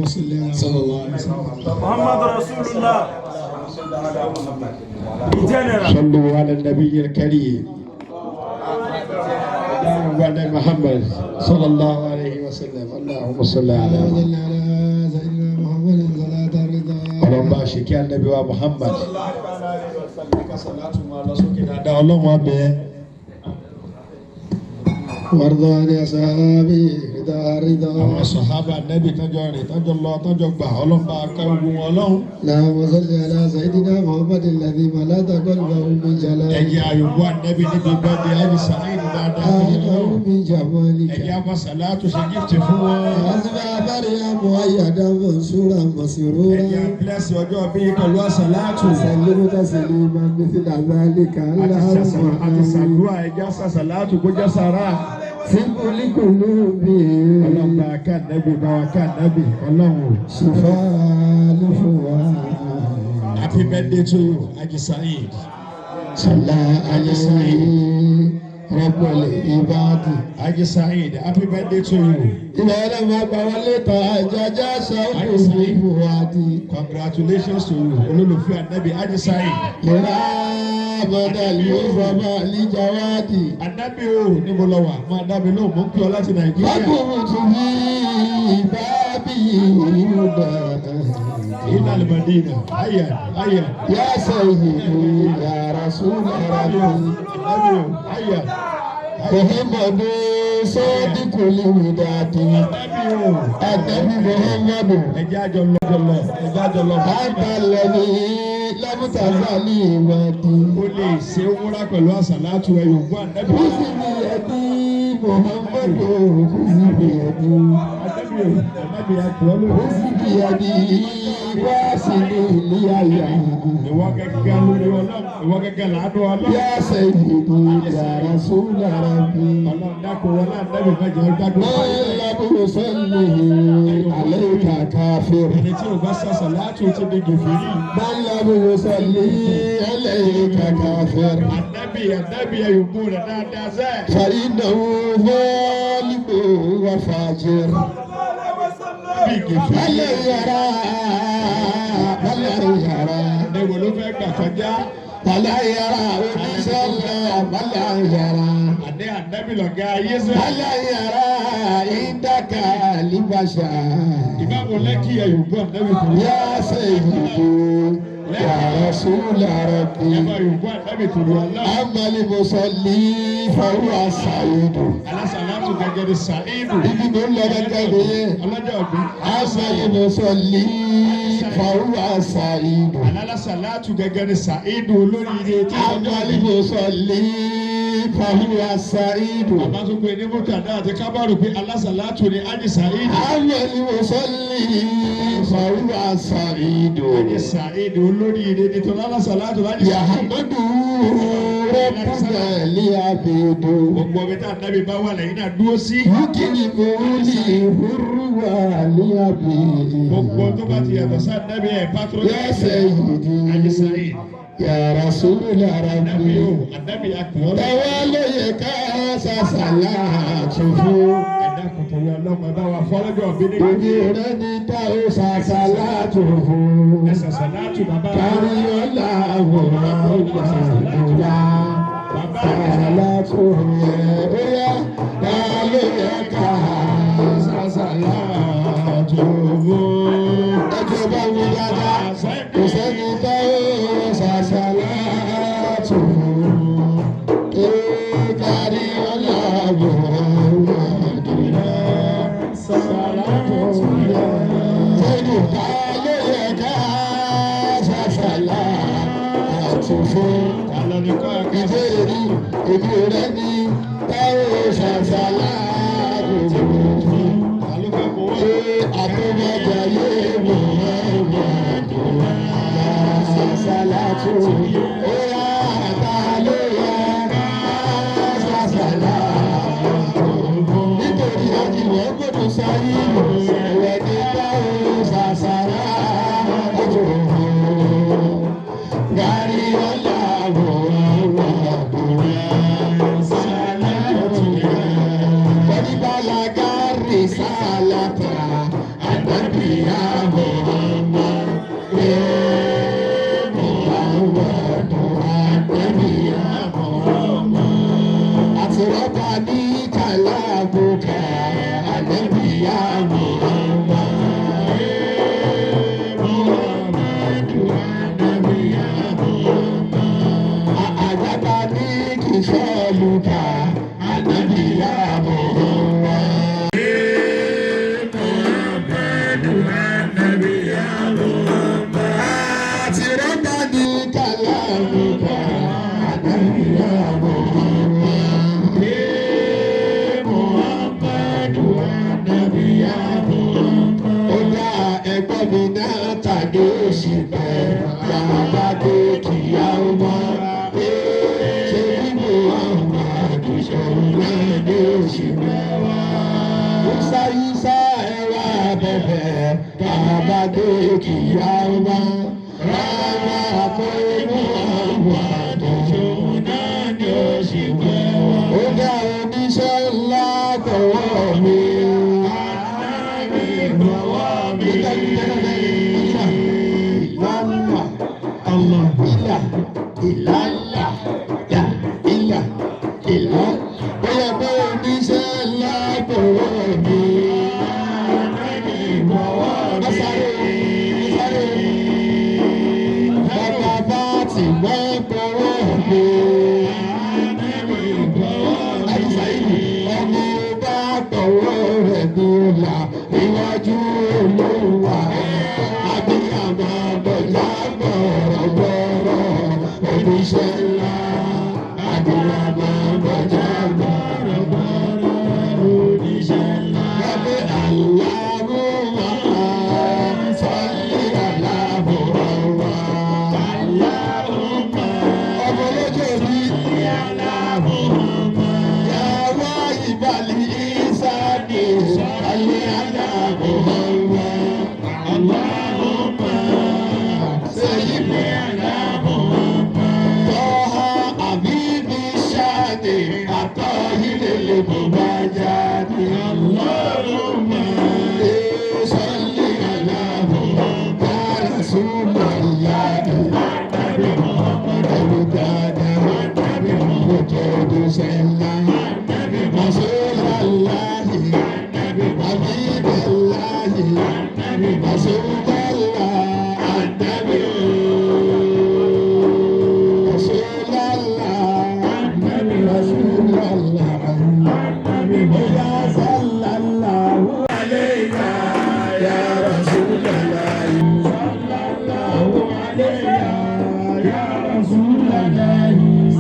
اللهم صل على صلى الله عليه وسلم. Muhammad Rasulullah. The general. صلوا على النبي الكريم اللهم محمد صلى الله عليه وسلم. اللهم صل على اللهم صل على سيدنا محمد صلاة الرضا. Ọlọ́run bá ṣe kí anabi wa Muhammad lọ sókè dáadáa, Ọlọ́run wa bẹ́ẹ̀. وارض عن أصحابه رضا رضا. Àwọn sọ̀hábà nẹ́bì tọ́jọ́ rìn, tọ́jọ́ lọ, tọ́jọ́ gbà, Ọlọ́run bá ká ogun wọn lọ́hùn. اللهم صل على سيدنا محمد الذي ملأت قلبه من جلالك. Ẹ̀jẹ̀ àyùbọ̀ anabi níbi bẹ́ẹ̀ ayé sàáyìn dáadáa. أهله من جمالك. Ẹ̀jẹ̀ afọ̀sàlátù ṣe gift fún wọn. أصبح مريم مؤيدا منصورا مسرورا. Ẹ̀jẹ̀ àbílẹ̀sì ọjọ́ bíi pẹ̀lú àsàlátù. سلم تسليما مثل ذلك. اللهم Àti sàdúrà, ẹ̀jẹ̀ àsàlátù kó jẹ́ sàrà. سب لقلوب. Ọlọ́run bá ká nẹ́bì, bá wa ká nẹ́bì Ọlọ́run. شفاء لفؤاد. Happy birthday to you, Haji Saheed. صلى عليه رب العباد. Haji Saheed, happy birthday to you. Ìbẹ̀rẹ̀ máa gbà wọlé tán àjàjà ṣàkóso ìfúwádìí. Congratulations to you, olólùfẹ́ Anabi Haji Saheed. Ìrà bọ̀dàlì ó sọ̀bà níjàwádìí. Anabi o, níbo lọ wà? Máa dá mi lóhùn, mò ń kí ọ láti Nàìjíríà. Fákùrù tún bí bábí ìrúdà. Ilà Madina, ayà ayà. Yá sẹ́yìn ya Rasul Anabi o, Rabbi. Anabi o, ayà. Muhammadu sọ́díkù lìwìdàdì. Anabi o. Ànábì Muhammadu. Ẹjẹ́ àjọ lọ, àjọ lọ, ẹjẹ́ àjọ lọ. Àbálẹ̀mí lámùtàzálì ìwádìí. O lè ṣe wúrà pẹ̀lú àsàlátù ẹ̀yọ̀ fún Anabi. Kúsì ní ẹbí Muhammadu, kúsì ní ẹbí. Anabi o, Anabi àjọ lọ. Kúsì ní ẹbí wá sí ní ilé àyà. Ìwọ gẹ́gẹ́ lórí Ọlọ́run, ìwọ gẹ́gẹ́ làánú Ọlọ́run. Yá sayyidi ya Rasul Rabbi. Ọlọ́run dákun wọlé Anabi mẹ́jọ gbádùn. Man lam yusalli alayka kafir. Ẹni tí o bá sàṣàlátù ti di gèfèrí. Man lam yusalli alayka kafir. Anabi, Anabi ẹ̀yọ̀gbó rẹ̀ dáadáa sẹ́. فإنه ظالم وفاجر. Bí gèfèrí. هل يرى هل يرى Ẹ̀wọ̀n ló fẹ́ gbà kọjá. هل يرى oníṣẹ́lẹ̀ هل يرى Àdé Anabi lọ̀gá ayé sẹ́. هل يرى عندك لبشر. Ìmáàmù Lẹ́kì ẹ̀yọ̀gbó Anabi tó. يا سيدي يا رسول Ẹ ربي. máa yòókù Anabi tó lọ Allah. أما المصلي فهو السعيد. Alásàlátù gẹ́gẹ́ ní Sàídù. Ibi tó ń lọ gẹ́gẹ́ nìyẹn. Ọlọ́jọ́ òbí. أما المصلي فهو السعيد. Alásàlátù gẹ́gẹ́ ní Sàídù olóríire tí أما المصلي فهو السعيد. Bàbá tó pe ní Mọ́tàdá àti Kábàrù pé alásàlátù ni Ájì Sàídù. أما المصلي فهو السعيد. Ájì Sàídù olóríire ní tó lálásàlátù lájì Sàídù. يحمد ربنا لعبيد. Gbogbo ọbẹ̀ tá ànábì bá wà lẹ́yìn náà dúró sí. يكرم لي لعبيد. Gbogbo tó bá ti yàtọ̀ sí ànábì ẹ̀ pátó. يا سيدي Ájì Sàídù. يا رسول Ànábì o, ربي. ànábì akùnrin. Tàwa ló yẹ ká sàṣàlà àtúfò. Ẹ̀dá kòtò yọ ọlọ́mọ ẹ bá wa fọ́lọ́jọ́ bí ní. Òbí rẹ̀ ní tá ó sàṣàlà àtúfò. Ẹ sàṣàlátù bàbá. Kárí ọ̀la àwòrán ọ̀gbà ọ̀gbà. Bàbá Sàlá tó yẹ óyá ta ló yẹ ká sàṣàlà àtúfò. Ẹjọ́ bá wí dáadáa, kò sẹ́ni tá ó sàṣàlà àtúfò. Kárí ọ̀la àwòrán ọ̀gbà sàlá tó yẹ. Sẹ́ni ta ló yẹ ká sàṣàlà àtúfò. Àlọ́ ni kọ́ ẹ̀ka. Ìbéèrè ní èmi rẹ ní táwọn ṣàṣàlá àtúfò. Àlọ́ fẹ́ kó wá. Ṣé àtúbọ̀jà yé Muhammadu ṣàṣàlá tó? Ó yá ta ló yẹ ká ṣàṣàlá àtúfò. Nítorí àjùmọ̀ gbọ́dọ̀ sáyé ẹ̀rẹ̀ ní táwọn ṣàṣàlá àtúfò. Gàrí ọ̀la Muhammadu ṣàlàtú. Kọ́díbàlà gàrí sálàtà ànábì. ya Muhammad. Muhammadu Ànábì ya Muhammad. Àtìrọ́ta ní kàlábùkà Ànábì ya Muhammad. Muhammadu Ànábì ya Muhammad. Àjàgbá ní kìsọ́ọ̀lùkà Ànábì ya Muhammad. Muhammadu Ànábì ya Muhammad. Àtìrọ́ta ní kàlábùkà Ànábì ya Muhammad. Muhammadu Ànábì ya Muhammad. Ó dá ẹgbẹ́ mi náà tàdé oṣù bẹ́ẹ̀ bàbá dé kíá ó mọ́. Ṣé bí Muhammadu ṣòro náà dé oṣù mẹ́wàá? Musa Isa ẹwà bẹ̀bẹ̀ bàbá dé kíá ó mọ́. Rárá pé Muhammadu ṣòro náà dé oṣù mẹ́wàá. Ó dá oníṣẹ́ ńlá tọwọ́ mi. Allah ìlà ìlà ìlà ìlà ìlà ìlà bóyá pé oníṣẹ́ ńlá tọwọ́ mi. Mọ́sáré mọ́sáré bàbá bá ti gbọ́ tọwọ́ mi. Àìsàìlì ọmọ bá tọwọ́ rẹ̀ dùlà níwájú Olúwa. Abiyamọ bọ̀já gbọ̀rọ̀gbọ̀rọ̀ oníṣẹ́ ńlá. Abiyamọ bọ̀já gbọ̀rọ̀gbọ̀rọ̀ oníṣẹ́ ńlá. Lábẹ́ Allahumma salli ala Muhammad. Allahumma ọmọ lọ́jọ́ bí Yàrá ìbàlí ìsáàdì alẹ́ àlá Muhammad. Allahumma sayyidi ala Muhammad. Tọ́ha àbíbí ṣáàdì àtọ́hìlẹ̀ kò bá jáde. Allahumma salli ala Muhammad. Ya Rasulallah. Ẹ̀rù dáadáa, òjò sẹ́ńlá. Rasulallahi, Habiballahi, Rasulallah, Annabi. Rasulallah, Rasulallah, Ya sallallahu alayka ya Rasulallah. Sallallahu alayka ya Rasulallah.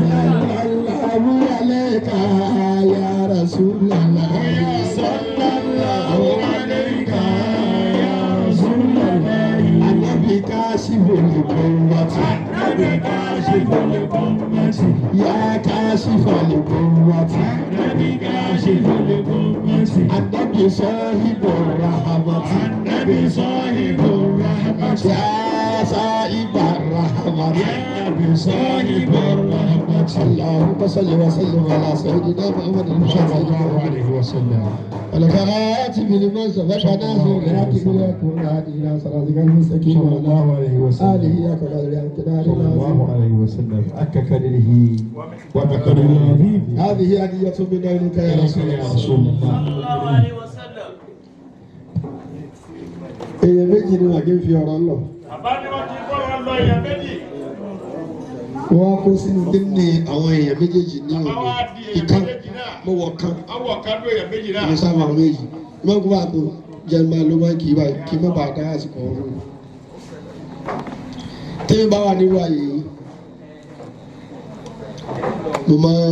Sallallahu alayka ya Rasulallah. Sallallahu alayka ya Rasulallah. Anabi kashiful quwwati. Anabi kashiful quwwati. Ya kashiful quwwati. Anabi kashiful quwwati. Anabi sahibur rahmati. Anabi sahibur rahmati. Ya sahibur rahmati. Anabi sahibur rahmati. اللهم صل وسلم على سيدنا محمد صلى الله عليه وسلم. والخاتم لما سبق ناصر الحق بالقرآن إلى صراطك المستقيم صلى الله عليه وسلم. آله قدر الامتنان صلى الله عليه وسلم. أك قدره ومقداره العظيم. هذه هدية من عندك يا رسول يا الله. رسول الله. Sallallahu alaihi wasallam. Èèyàn méjì ni wà kí n fi ọ̀rọ̀ lọ. Bàbá ni wọ́n ti fọ́rọ̀ lọ èèyàn méjì. Wọ́n kó sínú dínní àwọn èèyàn méjèèjì ní Bàbá òní. wa di èèyàn Ìkan méjèèjì náà. mo wọ̀ kan. Awọ kan ló èèyàn méjì náà. Mo sábà àwọn méjì. Mọ́kú bá tó jẹ́ máa ló máa kì í báyìí kí má bàa dá àsìkò ọ̀run. Tẹ́mi bá wà nírú àyè yìí, mo máa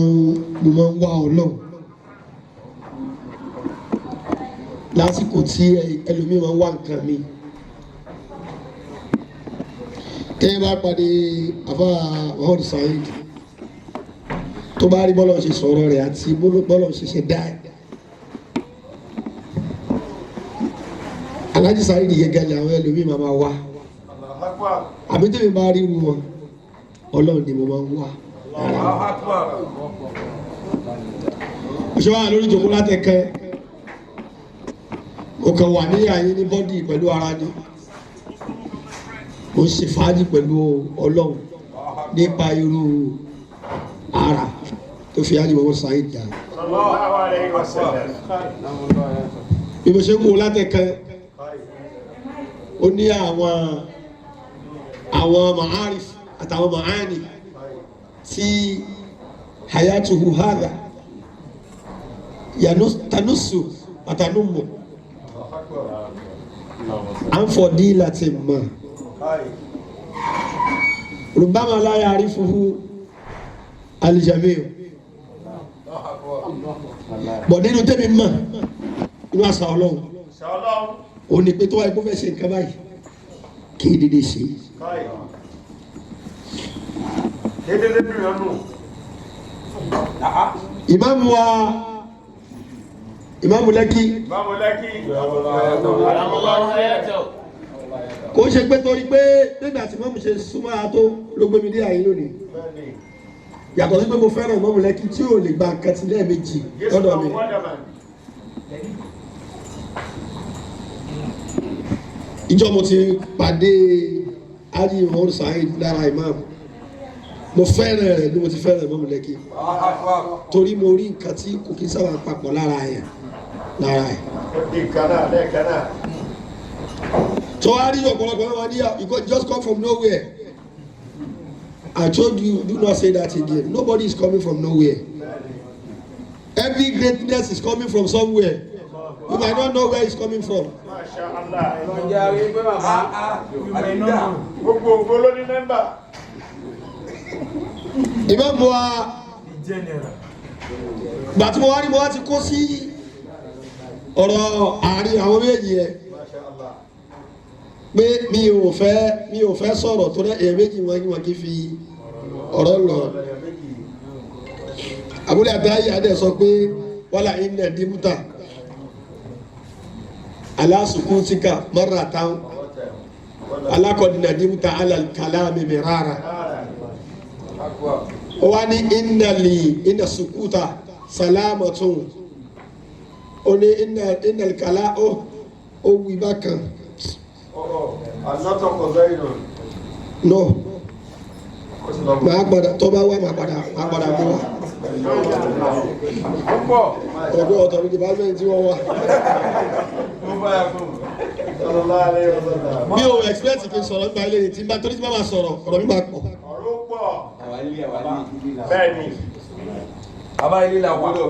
ń wá Ọlọ́run. Lásìkò tí ẹlòmíì máa ń wá nǹkan mi. Tẹ́mi bá pàdé àfa Muhammad Saheed tó bá rí bọ́lọ̀ ṣe sọ̀rọ̀ rẹ̀ àti bọ́lọ̀ ṣe ṣe dá ẹ̀. Alhaji Saheed gẹ́gẹ́ ni àwọn ẹlòmíì máa máa wá. Àbí tẹ́mi bá rí irú wọn, Ọlọ́run ni mo máa ń wá. Ṣé wàá lórí ìjòkó látẹ̀kẹ́? Mo kàn wà ní àyín ní body pẹ̀lú ara ni. Mo ń ṣe fàájì pẹ̀lú Ọlọ́run nípa irú ara tó fi ájì bọ́bọ́ sáyé dá. Sallallahu alayhi wa sallam. Bí mo ṣe ń wo látẹ̀kan, ó ní àwọn ma'arif àtàwọn ma'ani tí hayatuhu hadha tanusu àtànumù anfọ̀dí láti mọ̀ rubama la ya'rifuhu aljamiu bọ̀ nínú tẹ́mi mọ̀ inú àṣà Ọlọ́run Sọlọ́run. ó ní pé tó wáyé kó fẹ́ ṣe nǹkan báyìí kí dédé ṣe. Káì. Dédé dùn yàn nù. Ìmáàmù wa, ìmáàmù Lẹ́kì, Ìmáàmù Lẹ́kì. kò ṣe pé torí pé nígbà tí ìmáàmù ṣe súnmọ́ ara tó ló gbé mi dé àyè lónìí, yàtọ̀ sí pé mo fẹ́ràn ìmáàmù Lẹ́kì tí ò lè gba nǹkan ti lẹ́ẹ̀mejì lọ́dọ̀ mi. Ìjọ mo ti pàdé Haji Muhammad Saheed lára ìmáàmù, mo fẹ́ràn rẹ̀ bí mo ti fẹ́ràn ìmáàmù Lẹ́kì, torí mo rí nǹkan tí kò kí ń sábà papọ̀ lára ẹ̀ lára ẹ̀. Ó di kan náà lẹ́ẹ̀kan náà. Tó wá rí ọ̀pọ̀lọpọ̀ wọn ní, "You go just come from nowhere." I told you, do not say that again. Nobody is coming from nowhere. Every greatness is coming from somewhere. You might not know where it's coming from. Masha Allah. Gbogbo ògbó ló ní nọ́mbà. Ìmáàmù wa, gbà tí mo wá rí, mo wá ti kó sí ọ̀rọ̀ àárín àwọn méjì yẹn pé mi ò fẹ́ sọ̀rọ̀ tó dẹ́ èèyàn méjì wọn wọn kì í fi ọ̀rọ̀ lọ. Abúlé àtàyè adé sọ pé wàhálà iná dìbùtà aláṣùkú tíkà mọ́ra táwọn alákọ̀dínà dìbùtà alàkàlámì mìíràn. Ó wá ní innali inna sukuta salamatun, ó ní inna inna kala ó wí bákan. No, màá padà tó bá wá, màá padà mú wa ọdún ọ̀tọ̀ ní department tí wọ́n wà. Mi ò expect kí n sọ̀rọ̀ nípa ilé yìí tí n bá torí tí n bá máa sọ̀rọ̀, ọ̀rọ̀ mi máa pọ̀. Ọ̀rọ̀ pọ̀. Bẹ́ẹ̀ni. Bàbá ilé la wà. But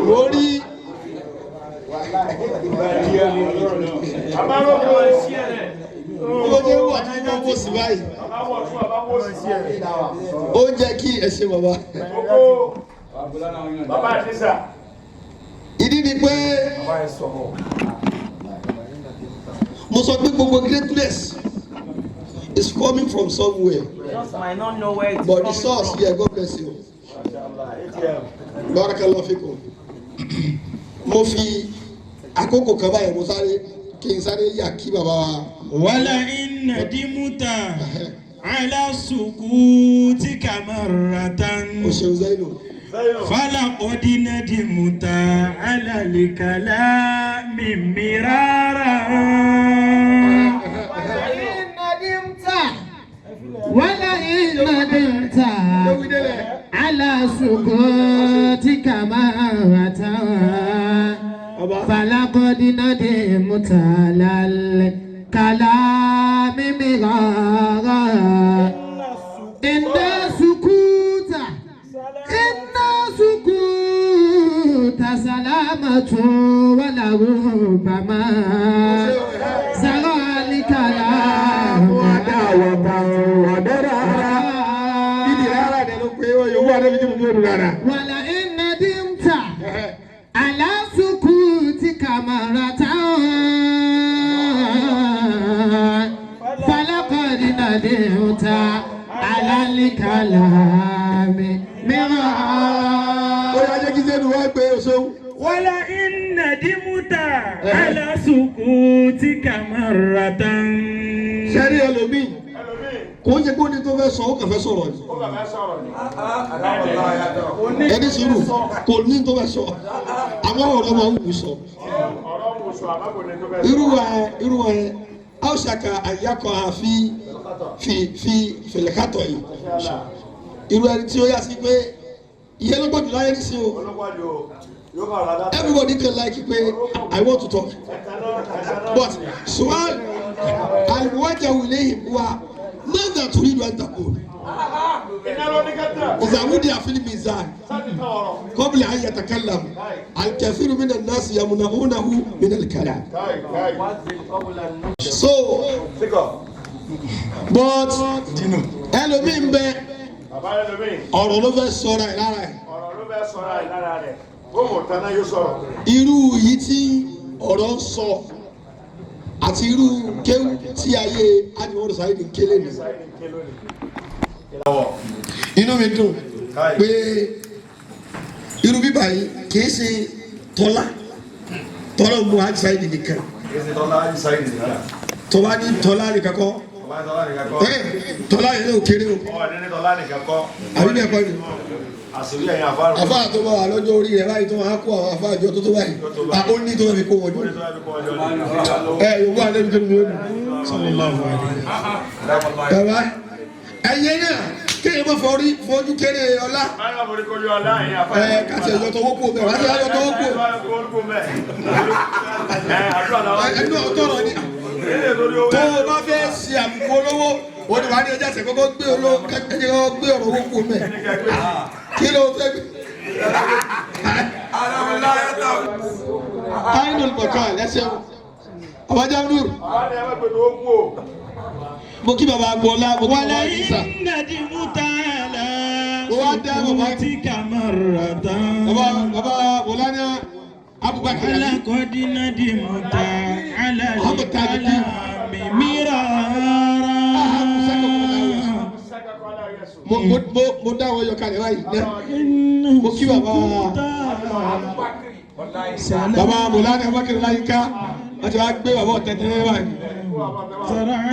mo rí Àbáròkọ. bí mo ṣe ń wà tí wọ́n wò sí báyìí, ó ń jẹ́ kí ẹ ṣe bàbá. Gbogbo bàbá àdísà. Ìdí ni pé Bàbá ẹ sọ̀rọ̀. mo sọ pé gbogbo greatness is coming from somewhere. Just might not know where it's But the coming source from. Yeah, God bless you, barakallahu fikum. Mo fi àkókò kan báyìí, mo sáré kí n sáré yà kí bàbá wa. ولئن ندمت على سكوتك مرة O ṣeun, Zainu. فلقد ندمت على الكلام مرارا. ولئن ندمت، ولئن ندمت على سكوتك مرة فلقد ندمت على الكلام مرارا. إن سكوت، إن سكوت سلامة ولربما سرى الكلام Ìdí rárá ni ló pé yóò wà níbi tí mo fi rárá. ولئن ندمت على سكوتك مرة فلقد ندمت على الكلام مرارا. Ó yà jẹ́ kí Zainu wá gbé o ṣeun. ولئن ندمت على سكوتك مرة Sẹ́rí ẹlòmíì kò ń ṣe pé ó ní tó fẹ́ sọ, ó kàn fẹ́ sọ̀rọ̀ ni. Ó bàbá sọ̀rọ̀ ni. Ẹni sùúrù, kò ní tó fẹ́ sọ, àwọn ọ̀rọ̀ máa ń wù sọ. Ọ̀rọ̀ wù sọ àmọ́ kò ní tó fẹ́ sọ. Irú wa yẹn awusaka ayakọ àfi fi fi fèlèkàtọ̀ yìí. Irú ẹni tí ó yà sí pé ìyẹn ló gbọ́dọ̀ láyé ní sí o. Olùkọ́ni o, yóò kàn rà dá. Everybody can like pé I want to talk, but su'al al-muwajjahu ilayhim huwa madha turidu an taqul. Iná ló ní kẹta. Idha wudi'a fil mizan Sáàtì tán ọ̀rọ̀. qabla an yatakallam, al-kathiru min an-nas yamna'unahu min al-kalam. Káì káì. So Síkọ̀. but ẹlòmíì ń bẹ, Bàbá rẹ̀ lómi. ọ̀rọ̀ ló fẹ́ sọ̀rọ̀ ẹ̀ lára ẹ̀. Ọ̀rọ̀ ló fẹ́ sọ̀rọ̀ ẹ̀ lára rẹ̀. Bóun tán náà yóò sọ̀rọ̀. Irú yìí tí ọ̀rọ̀ ń sọ àti irú kéwù tí ayé Ajiwọ́rọ̀ Saheed ń kélé nìyí. Inú mi dùn pé irú bíbá yìí kìí ṣe tọ́lá tọ́lá mú Haji Saheed nìkan. Èsì tọ́lá Haji Saheed nìkan. Tọ́lá ní tọ́lá nìkan kọ́. Ọba ní tọ́lá nìkan kọ́. Ẹ tọ́lá yẹn ò kéré o. Ọ̀ ní tọ́lá nìkan kọ́. Àbí bẹ́ẹ̀ kọ́ ni? Àṣírí ẹ̀yin àfárùn. Àfáà tó bá wà lọ́jọ́ orí rẹ̀ báyìí tó máa kó àwọn àfáà jọ tó báyìí, ó ní tó máa fi kó wọn jọ. Ẹ yòówù alẹ́ mi tó ní mi ó ní. Sallallahu alayhi. Bàbá ẹ̀yẹ náà kéèyàn má fọrí fojú kéré ọlá. Báyọ̀ mo ní kojú ọlá ẹ̀yin àfárùn. Ẹ kàtí ẹ̀yọ tó wọ́pọ̀ bẹ́ẹ̀ wá sí ẹ̀yọ tó wọ́pọ̀. Ẹnu ọ̀tọ̀rọ̀ ni tó o bá fẹ́ ṣe àbùkù olówó, o ní wàá ní ẹjẹ́ àṣẹ kọ́kọ́ gbé olówó ẹjẹ́ kọ́kọ́ gbé ọ̀rọ̀ owó kú mẹ́. Kí ló fẹ́ gbé? Ainul Bakal ẹsẹ̀ Abajà Nur. Mo kí baba Agboola, mo kí baba Isa. ولئن ندمت على Mo wá dá baba سكوتك مرة baba baba Bọ́lá Abubakar Ali. ولقد ندمت على Muhammad Tajuddin. الكلام مرارا. Mo dá àwọn yọkalẹ̀ báyìí náà. إن Mo kí baba السكوت baba Bọ́lá Abubakar Láyínká, wọ́n ti wá gbé baba ọ̀tẹ̀tẹ̀ báyìí.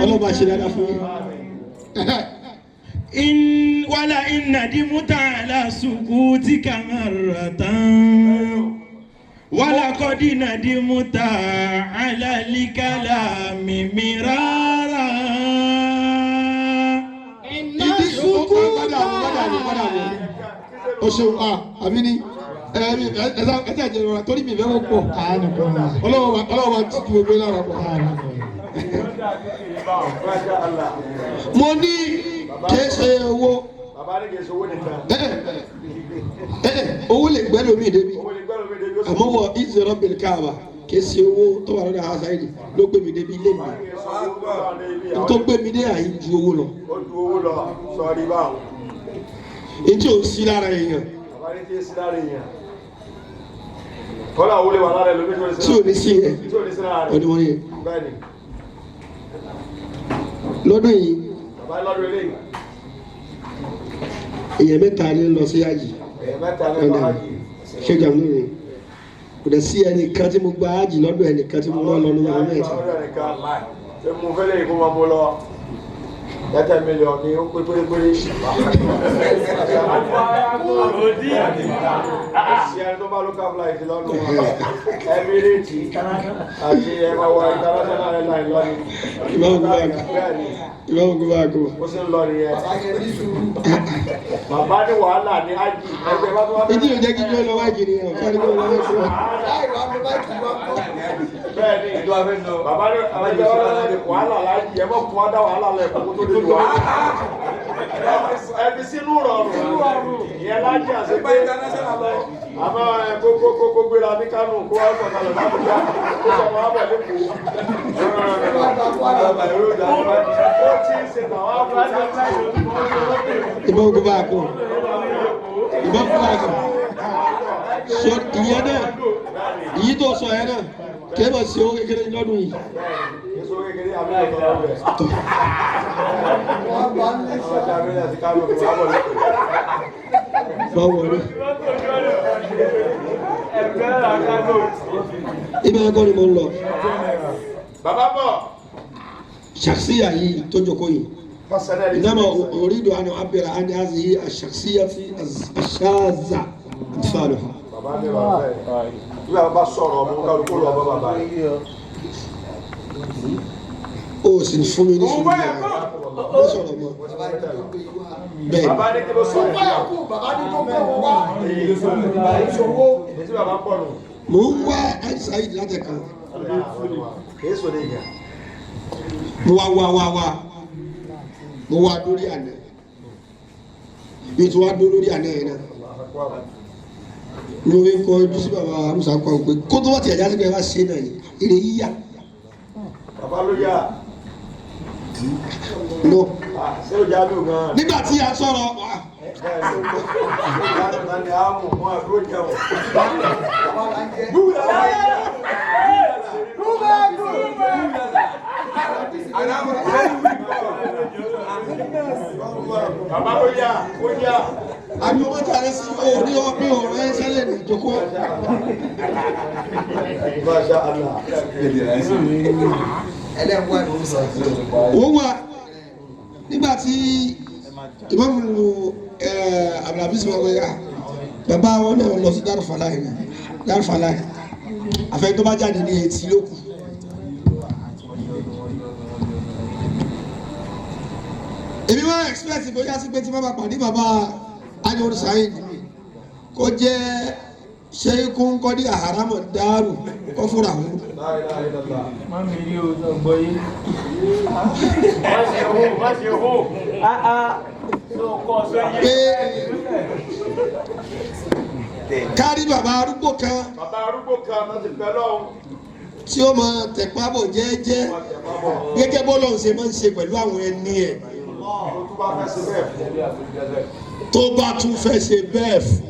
Ọlọ́ba ṣe dáadáa fún yín. إن ولئن ندمت على سكوتك مرة ولقد ندمت على الكلام مرارا. Ìdí padà bọ̀ padà bọ̀ padà bọ̀. O ṣeun a àbí ni ẹ ẹ ẹ ẹ jẹ ìrora torí mi ìfẹ́ wọ́n pọ̀. Ọlọ́wọ́ wa ti gbogbo lára pọ̀. Mo ní kìí ṣe owó. Bàbá ní kìí ṣe owó nìkan. Owó lè gbẹ́ lómi débi. Owó lè gbẹ́ lómi débi. Àmọ́ wọ ìzọrọ̀ bẹ̀rẹ̀ káàbà kìí ṣe owó tó wà lọ́dọ̀ Hasaidi ló gbé mi débi ilé mi. Tó gbé mi dé àyè ju owó lọ. Ó ju owó lọ, sọ̀rí báwọn. Ètí ò sí lára èèyàn. Bàbá ní kìí sí lára èèyàn. Kọ́lá owó lè wà lára ẹlòmíì tí ò ní sí yẹn. Tí ò ní sí lára rẹ̀. Ọdún wọn yẹn. Bẹ́ẹ̀ni. Lọ́dún yìí. Bàbá lọ́dún eléyìí. Èèyàn mẹ́ta ni lọ sí àjì. Èèyàn mẹ́ta ni lọ àjì. Ṣé jàmú ni? Kò dẹ̀ sí ẹnìkan tí mo gba àjì lọ́dọ̀ ẹnìkan tí mo rán lọ nínú àwọn mẹ́ta. Ṣé mo fẹ́ lè kó máa mú lọ? Tẹ́tẹ́ mílíọ̀nù ni ó pé pérépéré. Ṣé ẹni tó bá local flight lọ́nu Emirates àti ẹ̀wọ̀n international airline lọ́ni? Ìbáwọ̀ kó bá a kú. Ìbáwọ̀ kó bá a kú. Ó sì ń lọ nìyẹn. Bàbá ní wàhálà ní ájì. Ẹgbẹ́ bá tó wá. Ìdí ò jẹ́ kí gbé lọ wájú ni ọ̀fẹ́ ni kó lọ wájú. Bẹ́ẹ̀ni, bàbá ní wàhálà lájì, ẹ mọ̀ kún ọ́dá wàhálà lọ ẹ̀kọ́ tó lè wà. Ẹbí sínú rọrùn, ìyẹn lájì àṣepé. Àmọ́ ẹ kókó kókó gbéra ní Kánò kó wá sọ̀kalẹ̀ lábújá, kó sọ máa bọ̀ lẹ́kọ̀ọ́. Ó ti ń ṣe tàwa fún Ìbáwọ̀ kó bá a kú. Ìbáwọ̀ kó bá a kú. Sọ ìyẹn náà, ìyí tó sọ yẹn náà, kì í mọ̀ sí owó kékeré lọ́dún yìí. Èso kékeré àbí ọ̀tọ̀ lọ́wọ́ ẹ̀. Báwo ni? Ibẹ̀ ẹ̀kọ́ ni mo ń lọ. Bàbá bọ̀. Ṣàkṣíyà yìí tó jókòó yìí. إنما أريد أن أعبر عن هذه الشخصية الشاذة أمثالها. Bàbá mi wà bẹ́ẹ̀. Bí bàbá bá sọ̀rọ̀ ọmọ kálukú lọ bá bàbá rẹ̀. O sì fún mi ní sùúrù yẹn. Ó sọ̀rọ̀ mọ́. Bẹ́ẹ̀ Bàbá ní kí ló sọ yẹn. Bàbá ní kó kó wọn wá. Èyí tí bàbá ń pọ̀ nù. mò ń wá Saheed látẹ̀kan. Kì í sọ ní ìyá. Mo wá wá wá wá. Mo wá dórí àná. Mi tún wá dó lórí àná yẹn náà. Mo fi kọ ojú sí bàbá Musa kọ pé kó tó wá tiẹ̀ jásí pé ẹ bá ṣe náà yìí èrè yíyà. Bàbá ló yà. No. Ṣé o já lù gan-an? Nígbà tí a sọ̀rọ̀ wá. Bẹ́ẹ̀ni, ó já lù gan-an ni a mú wọn àdúró jẹun. Bàbá ló yà, ó yà. Àbí ọmọ tí a rẹ sí o ní ọ bí ọ̀rọ̀ ẹ sẹ́lẹ̀ ní ìjókòó. Masha Allah. Òun wà nígbà tí ìmọ̀mù Abdulhafiz wọn wẹ̀ yá bàbá wọn náà lọ sí Darufalai náà Darufalai àfẹ́ tó bá jáde ní etí ló kù. Èmi wá expect bóyá sí pé tí bàbá pàdé bàbá Ayọ̀rọ̀ Saheed kó jẹ́ ṣẹ́kún kọ́dí àhárámọ̀ dárù kọ́ fúnra wọn. La ilaha illallah. Má mi rí o sọ gbọ́ yé. Má ṣe hó, má ṣe hó. Pé kárí bàbá arúgbó kan Bàbá arúgbó kan náà ti pẹ́ lọ́hùn. tí ó máa tẹ̀pá bọ̀ jẹ́ẹ́jẹ́ gẹ́gẹ́ bọ́lọ̀ ṣe máa ń ṣe pẹ̀lú àwọn ẹni ẹ̀ Tó tún bá fẹ́ ṣe bẹ́ẹ̀ fún. tó bá tún fẹ́ ṣe bẹ́ẹ̀ fún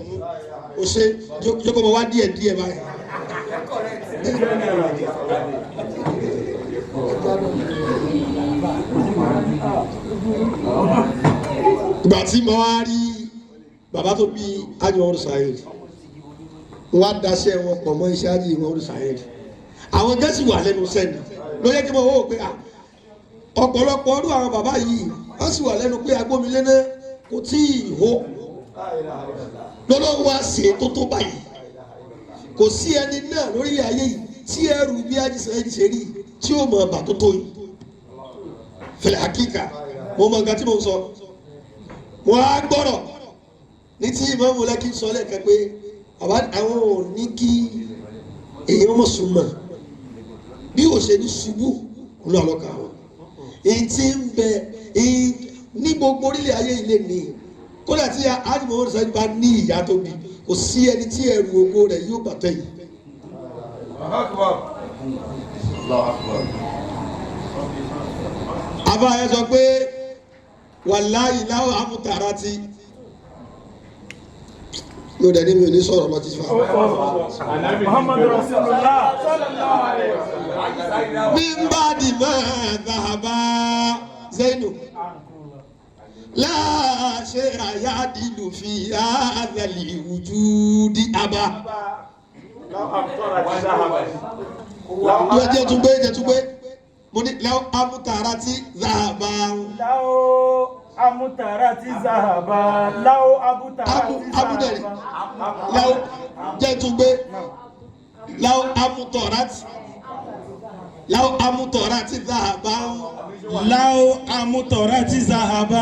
o ṣe jókòó mọ wá díẹ̀ díẹ̀ báyìí. Ìgbà tí mo wá rí bàbá tó bí Ayọ̀rọ̀ Saheed wọ́n á daṣẹ́ wọn pọ̀ mọ́ iṣẹ́ Ayọ̀rọ̀ Saheed àwọn gẹ́sì wà lẹ́nu sẹ́ni ló yẹ kí mo wò ó pé à ọ̀pọ̀lọpọ̀ ọdún àwọn bàbá yìí wọ́n sì wà lẹ́nu pé agbómilé náà kò tí ì hó lọ́lọ́run wá ṣe tó tó báyìí kò sí ẹni náà lórílẹ̀ ayé yìí tí ẹrù bí ajísẹ́ ṣe rí tí ó mọ bà tó tó yìí fẹlẹ̀ àkíkà mo mọ nǹkan tí mo ń sọ wọ́n á gbọ́rọ̀ ní tí ìmọ̀ọ́mù lẹ́kì sọ lẹ́ẹ̀kan pé àwọn ò ní kí èèyàn mọ̀ súnmọ́ bí ò ṣe ní ṣubú ló àlọ́kà wọn èyí tí ń bẹ èyí ní gbogbo orílẹ̀ ayé ilé ní kódà tí ádìmọ̀ wọn sọ bá ní ìyá tó bí kò sí ẹni tí ẹrù ògo rẹ̀ yóò bàtẹ́ yìí. Àbá yẹn sọ pé wàláyé láwọn amútàrà ti yóò dẹ̀ ní mi ò ní sọ̀rọ̀ lọ títí fa. Muhammadu Rasulullah. Min ba'di ma dhahaba Zainu la shay'a ya'dilu fi hadha al-wujudi aba. Jẹ́ tún gbé jẹ́ tún gbé mo ní law amtarati dhahaba. Láwọ́ amútàrà ti zahaba. Láwọ́ abútàrà ti Abúdẹ̀rẹ̀ zahaba. law jẹ́ tún gbé law amtarati law amtarati dhahaba. Láwọ́ amútàrà ti zahaba.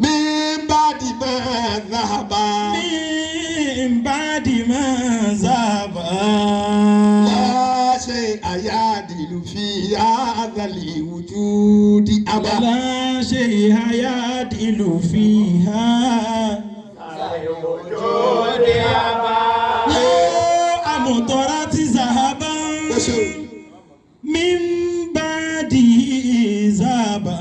Min ba'di ma dhahaba. Min ba'di ma zahaba. La shay'a ya'dilu fi hadha al-wujudi aba. La shay'a ya'dilu fiha. Láwọ́ amútàrà ti zahaba. Ó ṣeun. من بعده ذهبا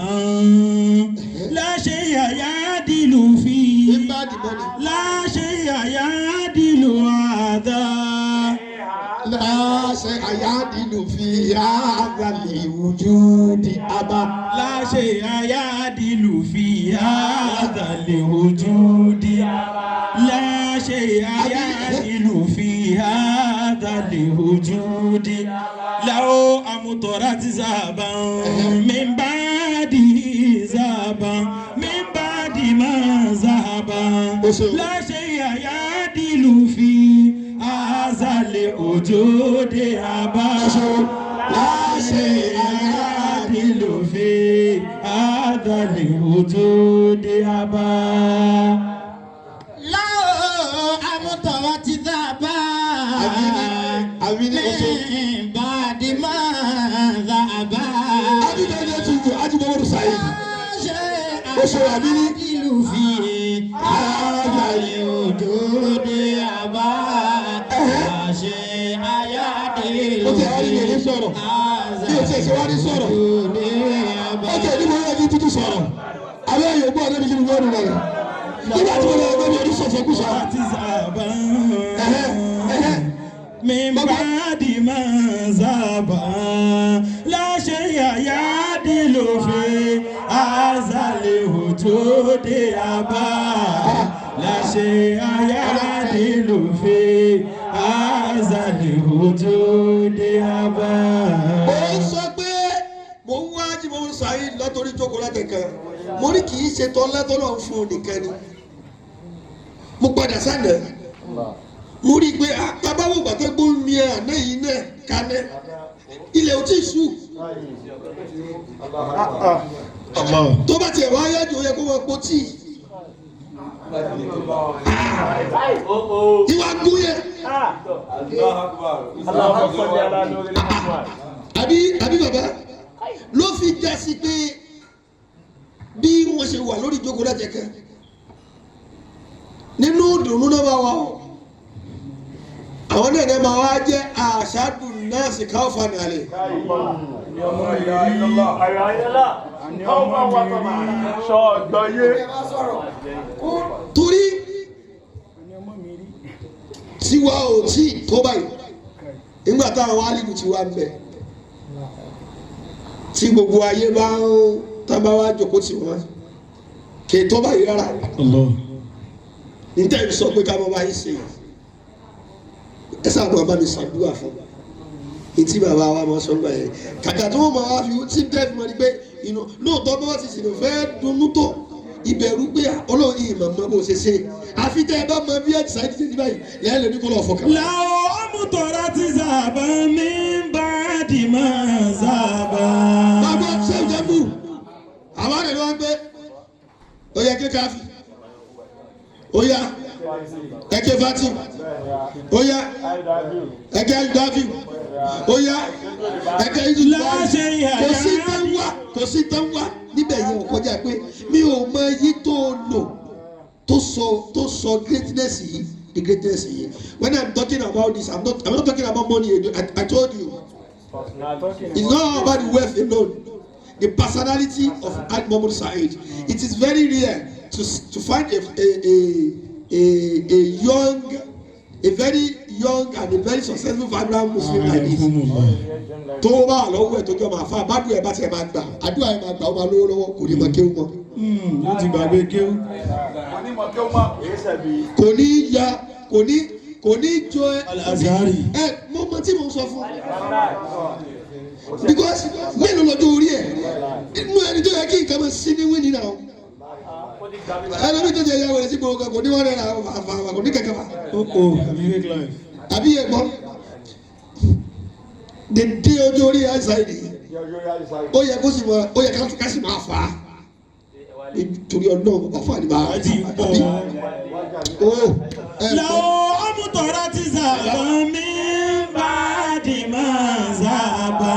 لا شيء يعدل فيه Min ba'di mọ́ni. لا شيء يعدل هذا La shay'a ya'dilu fi hadha al-wujudi aba. لا شيء يعدل في هذا الوجود لا شيء يعدل في هذا الوجود لو أمطرت ذهبا من بعده ذهبا من بعد ما ذهب لا شيء يعدل في الوجود أبا لا شيء يعدل في هذا الوجود أبا لو أمطرت ذهبا Àmì ní oṣù. من بعد ما ذهبا Ajínigbé ẹni tí ju Ajínigbé Saheed. Oṣù àmì ní. Ìlú fi àgbàlẹ̀ òdòdó àbá àṣẹ àyàdé Ó ti àwọn ènìyàn ní sọ̀rọ̀. Bí o ṣe ṣe wá ní sọ̀rọ̀. Ó ti ẹni mo yẹ kí tútù sọ̀rọ̀. Àbẹ́ yóò gbọ́ ọ̀dọ́ mi kí ni mo rẹ̀. Nígbà tí mo lọ ẹgbẹ́ mi ò ní sọ̀sọ̀ kú sọ̀rọ̀. ذهبا Ẹ̀hẹ́ ẹ̀hẹ́. من بعد ما ذهبا لا شيء يعدل في هذا الوجود أبا لا شيء يعدل في هذا الوجود أبا Ó ń sọ pé mo ń wá Ajínigbé Saheed látòrí jókòó látẹ̀kẹ́. Mo ní kì í ṣe tọ́lá tọ́lọ́ ń fún un nìkan ni. Mo padà sánà. Mo rí i pé àtàbáwò gbàtẹ́ gbóhùn mi ẹ̀ àná yìí náà kaná. Ilẹ̀ ò tí ì ṣú. Tó bá tiẹ̀ wá yájú ó yẹ kó wọ́n po tíì. Ìwà gún yẹn. Àbí àbí bàbá ló fi já sí pé bí wọ́n ṣe wà lórí ìjókòó láti ẹ̀kẹ́ nínú ìdùnnú náà máa wà ó àwọn náà náà máa wá jẹ́ àṣàdùn náà sì káwọ́ fani àlè torí tiwa ò tí ì tó báyìí nígbà táwọn álìkù tiwa ń bẹ tí gbogbo ayé bá ń tábà wá jókòó tì wọ́n kì í tó báyìí rárá níta yìí sọ pé ká mọ báyìí ṣe ẹ sábà máa bá mi ṣàdúrà fún etí bàbá wa máa sọ gbà yẹn kàkà tí wọn máa wá fi tí ń tẹ́ fi máa di pé inú lóòótọ́ bá wá ti sìnà fẹ́ dunnú tó ìbẹ̀rù pé ọlọ́run yìí màmá bó ṣe ṣe àfi tẹ́ ẹ bá mọ bí ẹ ti sáyé ti ṣe ní báyìí lẹ́yìn lóní kó lọ́ọ́ fọkàn. لو أمطرت ذهبا من بعد ما ذهبا bàbá ṣé ìjẹ́ bù àwọn àrẹ̀ ló wá ń gbé ó yẹ kí káfí ó yá ẹkẹ fati ó yá ẹkẹ alidavi ó yá ẹkẹ ìdúró kò sí tán wá kò sí tán wá níbẹ̀ yẹn ò kọjá pé mi ò mọ èyí tó lò tó sọ greatness yìí the greatness yìí. When I'm talking about this, I'm not talking about money. I told you it's not about the wealth alone, the personality of Alhaji Muhammad Saheed. It is very rare to find a young, a very young and a very successful, vibrant Muslim like this. Tó bá wà lọ́wọ́ ẹ̀ tó jọ máa fa àbádùn ẹ̀ bá tiẹ̀ máa gbà àdúrà ẹ̀ máa gbà, ó máa lówó lọ́wọ́, kò ní máa kéwú mọ́. Ó ti gbàgbé kéwú. Kò ní ya kò ní jọ ẹ. Al-Azhari. Ẹ mo mọ tí mo sọ fún because mélòó lọ́jọ́ orí ẹ̀ inú ẹni tó yẹ kí nǹkan máa sí ní wíìnì náà, ẹlòmíì tó jẹ ìyàwó rẹ̀ sí gbogbo kò ní wọ́n rẹ̀ rà fà kò ní kẹ̀kẹ́ fà. Ó kò àbí fake life. Àbí ẹ gbọ́ dédé ọjọ́ orí àìsàn yìí, ó yẹ kó sì mọ, ó yẹ ká sì máa fà á nítorí ọlọ́run bàbá fún àdìbà. Àti pọ̀. Àbí ó ẹ gbọ́. لو أمطرت ذهبا من بعد ما ذهبا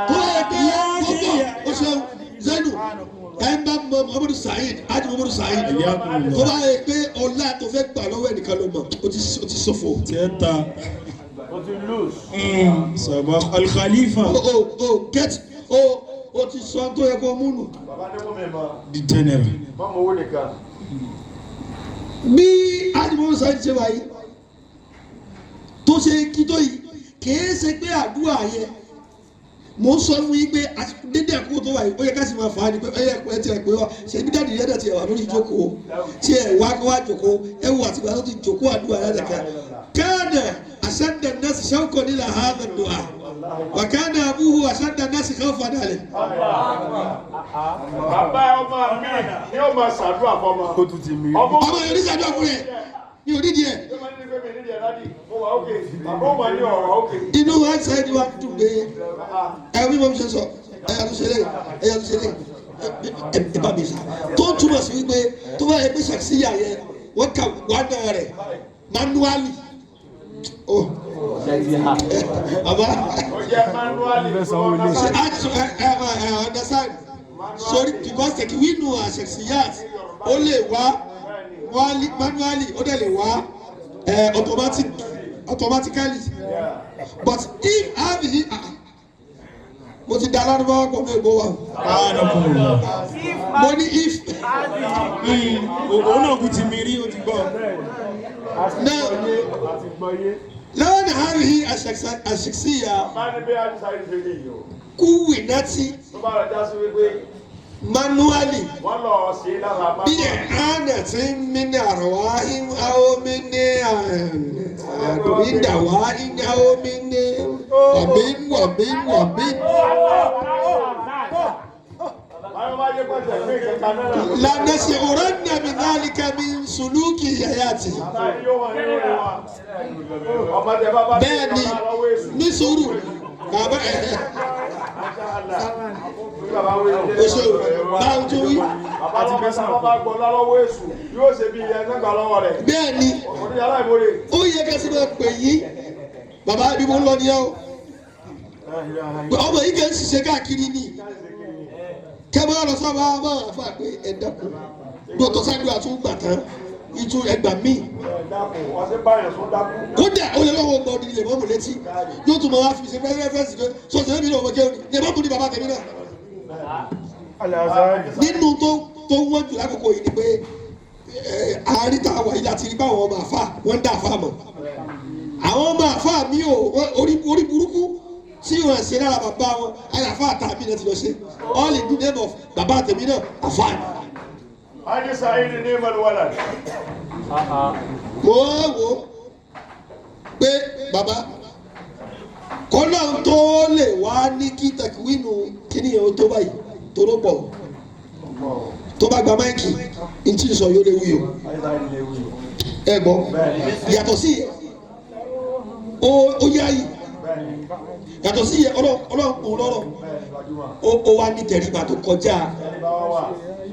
Tó yẹ pé gbogbo o ṣeun Zainu, ẹ ń bá mọ Muhammadu Saheed, Haji Muhammadu Saheed, tó bá yẹ pé ọlá tó fẹ́ gbà lọ́wọ́ ẹnìkan ló mọ̀, ó ti ṣòfò. Tiẹ̀ ta. Sọ̀bọ̀ Al-Khalifa. O get o ti sọ tó yẹ kó múnu. The general. Bí Haji Muhammadu Saheed ṣe wáyé tó ṣe kí tó yìí, kìí ṣe pé àdúrà yẹn mo ń sọ fún yín pé dédé àkókò tó wà yìí, ó yẹ ká sì máa fà á ni pé ẹ yẹ ẹ tiẹ̀ pé wá ṣe bí dáàdì yẹn dẹ̀ tiẹ̀ wà lórí ìjókòó tí ẹ wá kó wá jókòó. Ẹ wò àtìgbà tó ti jókòó àdúrà yẹn dẹ̀ ká káàdà àṣàdà nọ́ọ̀sì ṣàwùkọ̀ nílà hàdà dùà wà káàdà àbúhù àṣàdà nọ́ọ̀sì káfà dàlẹ̀. Bàbá ọmọ mi ni ó máa ṣàdúrà fọmọ. Kó tún ti mi. Ọmọ Ọmọ yòó ní sàdúrà fún rẹ ní onídìí ẹ. pé mi nídìí ẹ̀ dádì, mo wà ókè. Bàbá ò máa ní ọ̀rọ̀ ókè. Inú outside wa dùn pé ẹ bí mo ṣe sọ ẹyà tó ṣe lé, ẹyà tó ṣe lé, ẹ bá mi sà tó ń túmọ̀ sí wípé tó bá yẹ pé ṣàkíyà yẹ wọ́n kà wá náà rẹ̀ manually oh baba Ó jẹ́ manually. ẹ ẹ ẹ understand, sorry, because tẹkiwinu àṣẹṣiyat ó lè wá manually, ó dẹ̀ lè wá automatically, but if have he, mo ti da alárúbáwá pọ̀ mọ́ ègbó wa, mo ní if Òun náà kú ti mi rí, ó ti gbọ́. Now lọ́wọ́ ní have he àṣẹṣiyà Bá ní bí Ájí Sáyidì ṣe lè yìí o. kúwì náà Tó bá lọ já sí wípé manually wọ́n lọ ṣe lára bí manual. àná tí mi ní àrùwá àwọn mi ní àdùnnídàwá àwọn mi ní wàmí wàmí wàmí. Báyọ̀ bá yẹ pẹ̀sẹ̀ pé ìkẹta náà ló. Lànàṣe òrànà mi náàlìkà mi ń sùlùkì yàyàtì. Bàbá yìí yóò wọ̀n nínú rẹ̀ wá. Ọmọ tẹ bá bá Bẹ́ẹ̀ ni, lọ́wọ́ èṣù. ní sùúrù bàbá ẹ̀ Bàbá wí o. oṣù báwo tó wí. Bàbá tí bẹ́sà bá gbọ́ lọ́wọ́ èṣù yóò ṣe bí ẹni gbà lọ́wọ́ rẹ̀. Bẹ́ẹ̀ ni Òní aláìmoore. ó yẹ kẹ́sì máa pè yín bàbá ibi mo ń lọ nìyẹn o. Ọmọ yìí kẹ́ ń ṣiṣẹ́ káàkiri ni kẹ́mọ́ lọ sábà máa fà pé ẹ dákun bí o tọ́ sáré àtún gbà tán ìtú ẹgbà míì Ẹ dákun, ọsẹ báyọ̀ sún dákú. Kódà ó lè lọ́wọ́ gbọ́ ọdún ilé mọ́mù létí, yóò tún máa wá fi ṣe rẹ́fẹ́rẹ́sì pé sọ̀tẹ̀ lẹ́mi náà ọmọ jẹun ní mọ́mù ní bàbá tèmi náà. Nínú tó wọ́n jù lákòókò yìí ni pé àárín tá a wà yìí láti rí báwọn ọmọ àfà wọ́n ń dá àfà mọ̀. Àwọn ọmọ àfà mi ò orí burúkú tí wọ́n ṣe lára bàbá wọn, àyà àfà àtàmì náà ti lọ ṣe all in the name of bàbá tèmi náà àfà ni. Ájí Sáyidì ní Mọ̀lúwàlà. Mo wá wò ó pé bàbá kọ́lá tó lè wá ní kí tẹkiwínú kíní yẹn ó tó báyìí tó ló pọ̀ tó bá gba máìkì ntí sọ yóò lè wí o. Ájí Sáyidì lè wí o. Ẹ gbọ́, yàtọ̀ sí yẹ ó yá yìí, yàtọ̀ sí yẹ ọlọ́run kún lọ́rọ̀, Bẹ́ẹ̀ni gbajúmọ̀. ó wá ní tẹríba tó kọjá Ẹni bá wá wà.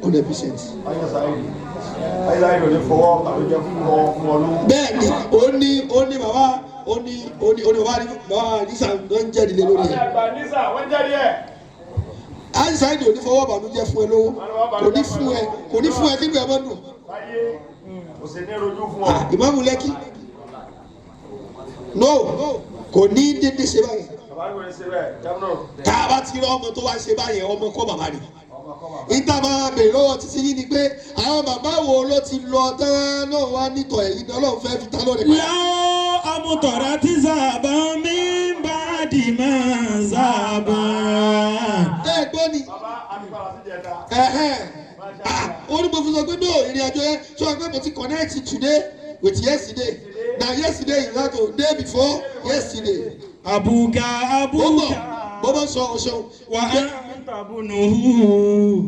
100%. Ájí Sáyidì. Ájí Sáyidì ò ní fọwọ́ àbújá fún ọ fún ọ lówó. Bẹ́ẹ̀ ni ó ní bàbá ó ní bàbá ní bàbá nísà ló ń jẹ́rìí lé lórí ẹ̀. Àgbà nísà wọ́n jẹ́rìí ẹ̀. Àìsàn ò ní fọwọ́ bànújẹ́ fún ẹ lówó, kò ní fún ẹ, kò ní fún ẹ kí ló ẹ mọ́ dùn. Láyé kò sì ní rojú fún ọ. Ah, Ìmáàmù Lẹ́kì no kò ní dédé ṣe báyìí. Bàbá kò ní ṣe bẹ́ẹ̀, Jámínà. Tá a bá ti rí ọmọ tó wá ṣe báyẹn, ọmọ kọ́ bàbá rẹ̀. Ìta máa bèrè lọ́wọ́ títí yín ni pé àwọn bàbá wo ló ti lọ tán náà wá nítọ̀ ẹ̀yìn náà Ọlọ́run fẹ́ fi ta lọ́rẹ̀ padà. لو أمطرت ذهبا من بعد ما ذهبا. Ẹ gbọ́ ni. Bàbá àti padà sí ìjẹta. Ẹ̀hẹ́n. Ah, ó ní mo fi sọ pé no ìrìn àjò yẹn sọ pé mo ti connect today with yesterday, na yesterday is not the day before yesterday. أبوك Ó bọ̀ أبوك bó bá sọ ọ ṣeun. وأنت ابنه.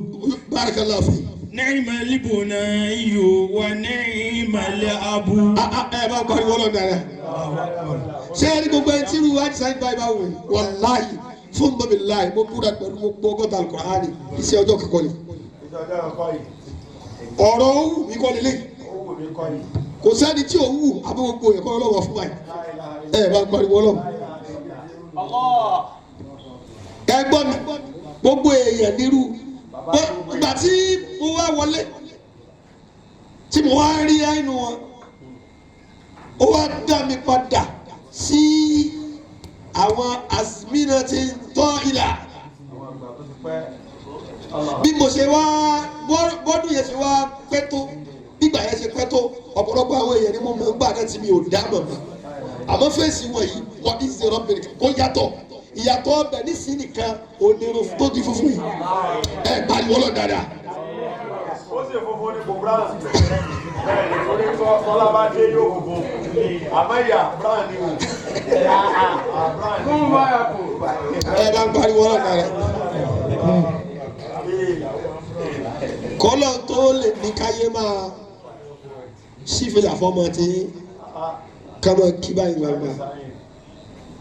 Barakallahu fi. نعم البني ونعم الأب. Ah, ah, ẹ bá pariwo lọ dára. Ṣé ẹ ní gbogbo ẹni tí irú wa ti sáyé báyìí bá wù yìí, wàláhì fún mọ́mi láì mo búra pẹ̀lú gbogbo ọgọ́ta Al-Qur'ani, iṣẹ́ ọjọ́ kẹ́kọ̀ọ́ ni. Ìjọba ẹ̀kọ́ yìí. Ọ̀rọ̀ ó wù mí kọ́ lélẹ̀. Ó wù mí kọ́ yìí. Kò sẹ́ni tí ò wù àbí gbogbo ẹ̀kọ́ ọlọ́wọ́ fún wa yìí. Ẹ bá pariwo lọ. Ẹ gbọ́ mi, gbogbo èèyàn nírú ìgbà tí mo wá wọlé tí mo wá rí ẹnu wọn, ó wá dá mi padà sí àwọn azmina tí ń tọ́ ìlà Àwọn àgbà tó ti pẹ́. bí mo ṣe wá bọ́dún yẹn ṣe wá pẹ́ tó, gbígbà yẹn ṣe pẹ́ tó, ọ̀pọ̀lọpọ̀ àwọn èèyàn ni mo mọ̀ ń gbà náà tí mi ò dá mọ̀ mọ́, àmọ́ fèsì wọ̀nyí wọ́n ní zero minute kó yàtọ̀ ìyàtọ̀ ọbẹ̀ nísìnyí nìkan onírun tó di funfun yìí. Ẹ pariwo lọ dáadáa. Ó sì funfun ní kò brown. Bẹ́ẹ̀ni, torí tọ́lá bá dé yóò funfun. Àmọ́ ìyá brown ni o. Ah, brown ni o. Ẹ bá ń pariwo lọ dáadáa. Kọ́lọ̀ tó lè ní káyé máa sífìlà fọmọ tí Ká máa kí báyìí gbangba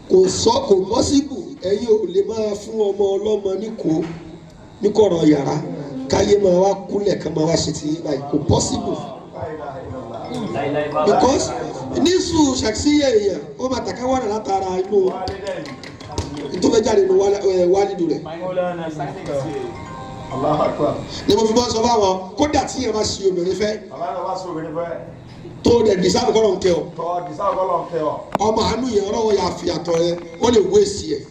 kò sọ kò pọ́sibù ẹ̀yin ò lè máa fún ọmọ ọlọ́mọ níkò níkọ̀rọ̀ yàrá káyé máa wá kúnlẹ̀ ká máa wá ṣe ti yín báyìí kò pọ́sibù because nísù ṣàkíyè èèyàn ó máa tàkà wàrà látara inú tó fẹ́ jáde nínú wálìdù rẹ̀ Allahu Akbar. ni mo fi bọ́ sọ fáwọn kódà tí yẹn bá ṣe obìnrin fẹ́ Bàbá náà wá sí obìnrin fẹ́. tó dẹ̀ dìsáàbù kọ́ ló ń kẹ́ ọ Tọ́ dìsáàbù kọ́ ló ń kẹ́ ọ. ọmọ àánú yẹn ọlọ́wọ́ yà fi àtọ̀ rẹ ó lè wéèsì ẹ̀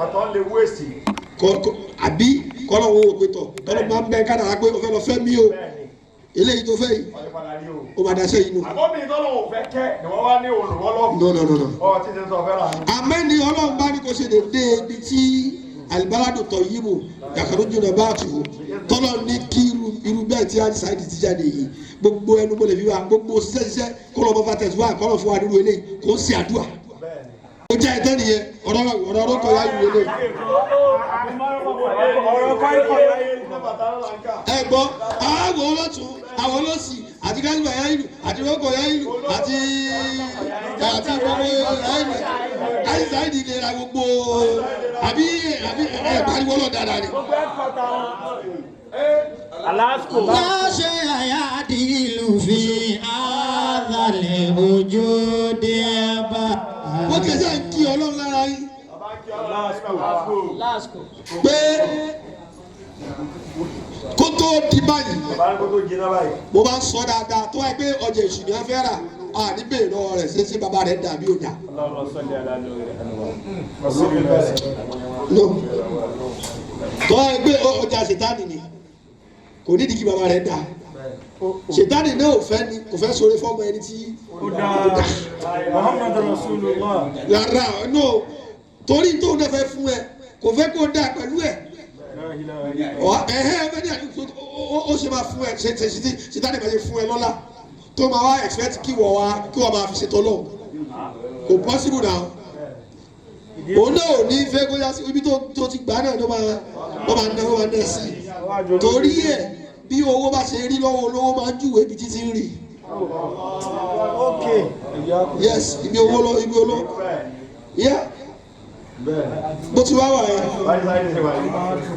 Àtọ̀ lè wéèsì. àbí kọ́lọ́ wo òpè tọ̀ tọ́lọ́ máa ń bẹ kádàrá pé o fẹ́ lọ fẹ́ mí o eléyìí tó fẹ́ yìí o máa daṣẹ́ yìí nù. Àbọ̀mí tọ́lọ̀ ò fẹ́ kẹ́ ni wọ́n wá ní olùwọ́lọ́. No, no, no, no. Ọ ti ṣe sọ fẹ́ rà ní. Àmẹ́ni ọlọ́run bá ní kó ṣe dédé ibi tí alibarado tọ̀ yìí bò yàtọ̀ jùlọ bá tù ú tọ́lọ̀ ní kí irú bẹ́ẹ̀ tí àdìsáìdì ti jáde yìí gbogbo ẹnu mo lè fi wá gbogbo ṣiṣẹ́ ṣiṣẹ́ kọ́lọ́ bọ́ fà tẹ̀síwá kọ́lọ́ fún wa nínú eléyìí kò ń ṣe àdúrà ó jẹ́ ẹ̀tẹ́ nìyẹn ọ̀rọ̀ ọ̀rọ̀ ọ̀rọ̀ kọ̀ yá ìlú eléyìí. Ẹ gbọ́ àwọn ọlọ́tún àwọn ọlọ́sì àti gásùbà yá ìlú àti rọ́kọ̀ yá ìlú àti àti gbogbo yá ìlú àìsàìdì lè ra gbogbo àbí àbí ẹ pariwo lọ dáadáa ni. Láṣẹ àyàdì ìlú fi àdàlẹ̀ ojú dé bá. Wọ́n ti ẹsẹ̀ ń kí ọlọ́run lára yín pé kó tó di báyìí Bàbá ní kó tó jiná báyìí. mo máa ń sọ dáadáa tó wáyé pé ọjà èṣù ni wọ́n fẹ́ rà á ní bèèrè lọ́wọ́ rẹ̀ ṣé ṣé bàbá rẹ̀ dàbí ò dà. No tó wáyé pé ọjà ṣètánì ni kò nídìí kí bàbá rẹ̀ dà ṣètánì náà ò fẹ́ ni kò fẹ́ sọ̀rọ̀ fọ́mọ ẹni tí Ó dáa. Muhammadu Rasulullah. rárá no torí tóun náà fẹ́ fún ẹ kò fẹ́ kó dáa pẹ̀lú ẹ ẹhẹ́ ẹ ní àdúgbò ó ṣe máa fún ẹ ṣe ṣe ṣe ṣètánì máa ṣe fún ẹ lọ́la tó máa wá expect kí wọ́n wá kí wọ́n máa fi ṣètò lọ́wọ́ kò possible now òun náà ò ní fẹ́ kó yá sí ibi tó ti gbà náà ló máa ló máa ná ló máa ná sí torí ẹ bí owó bá ṣe rí lọ́wọ́ olówó máa ń júwèé ibi títí ń rí yes ibi owó lọ ibi olówó yeah bó ti wá wà yẹn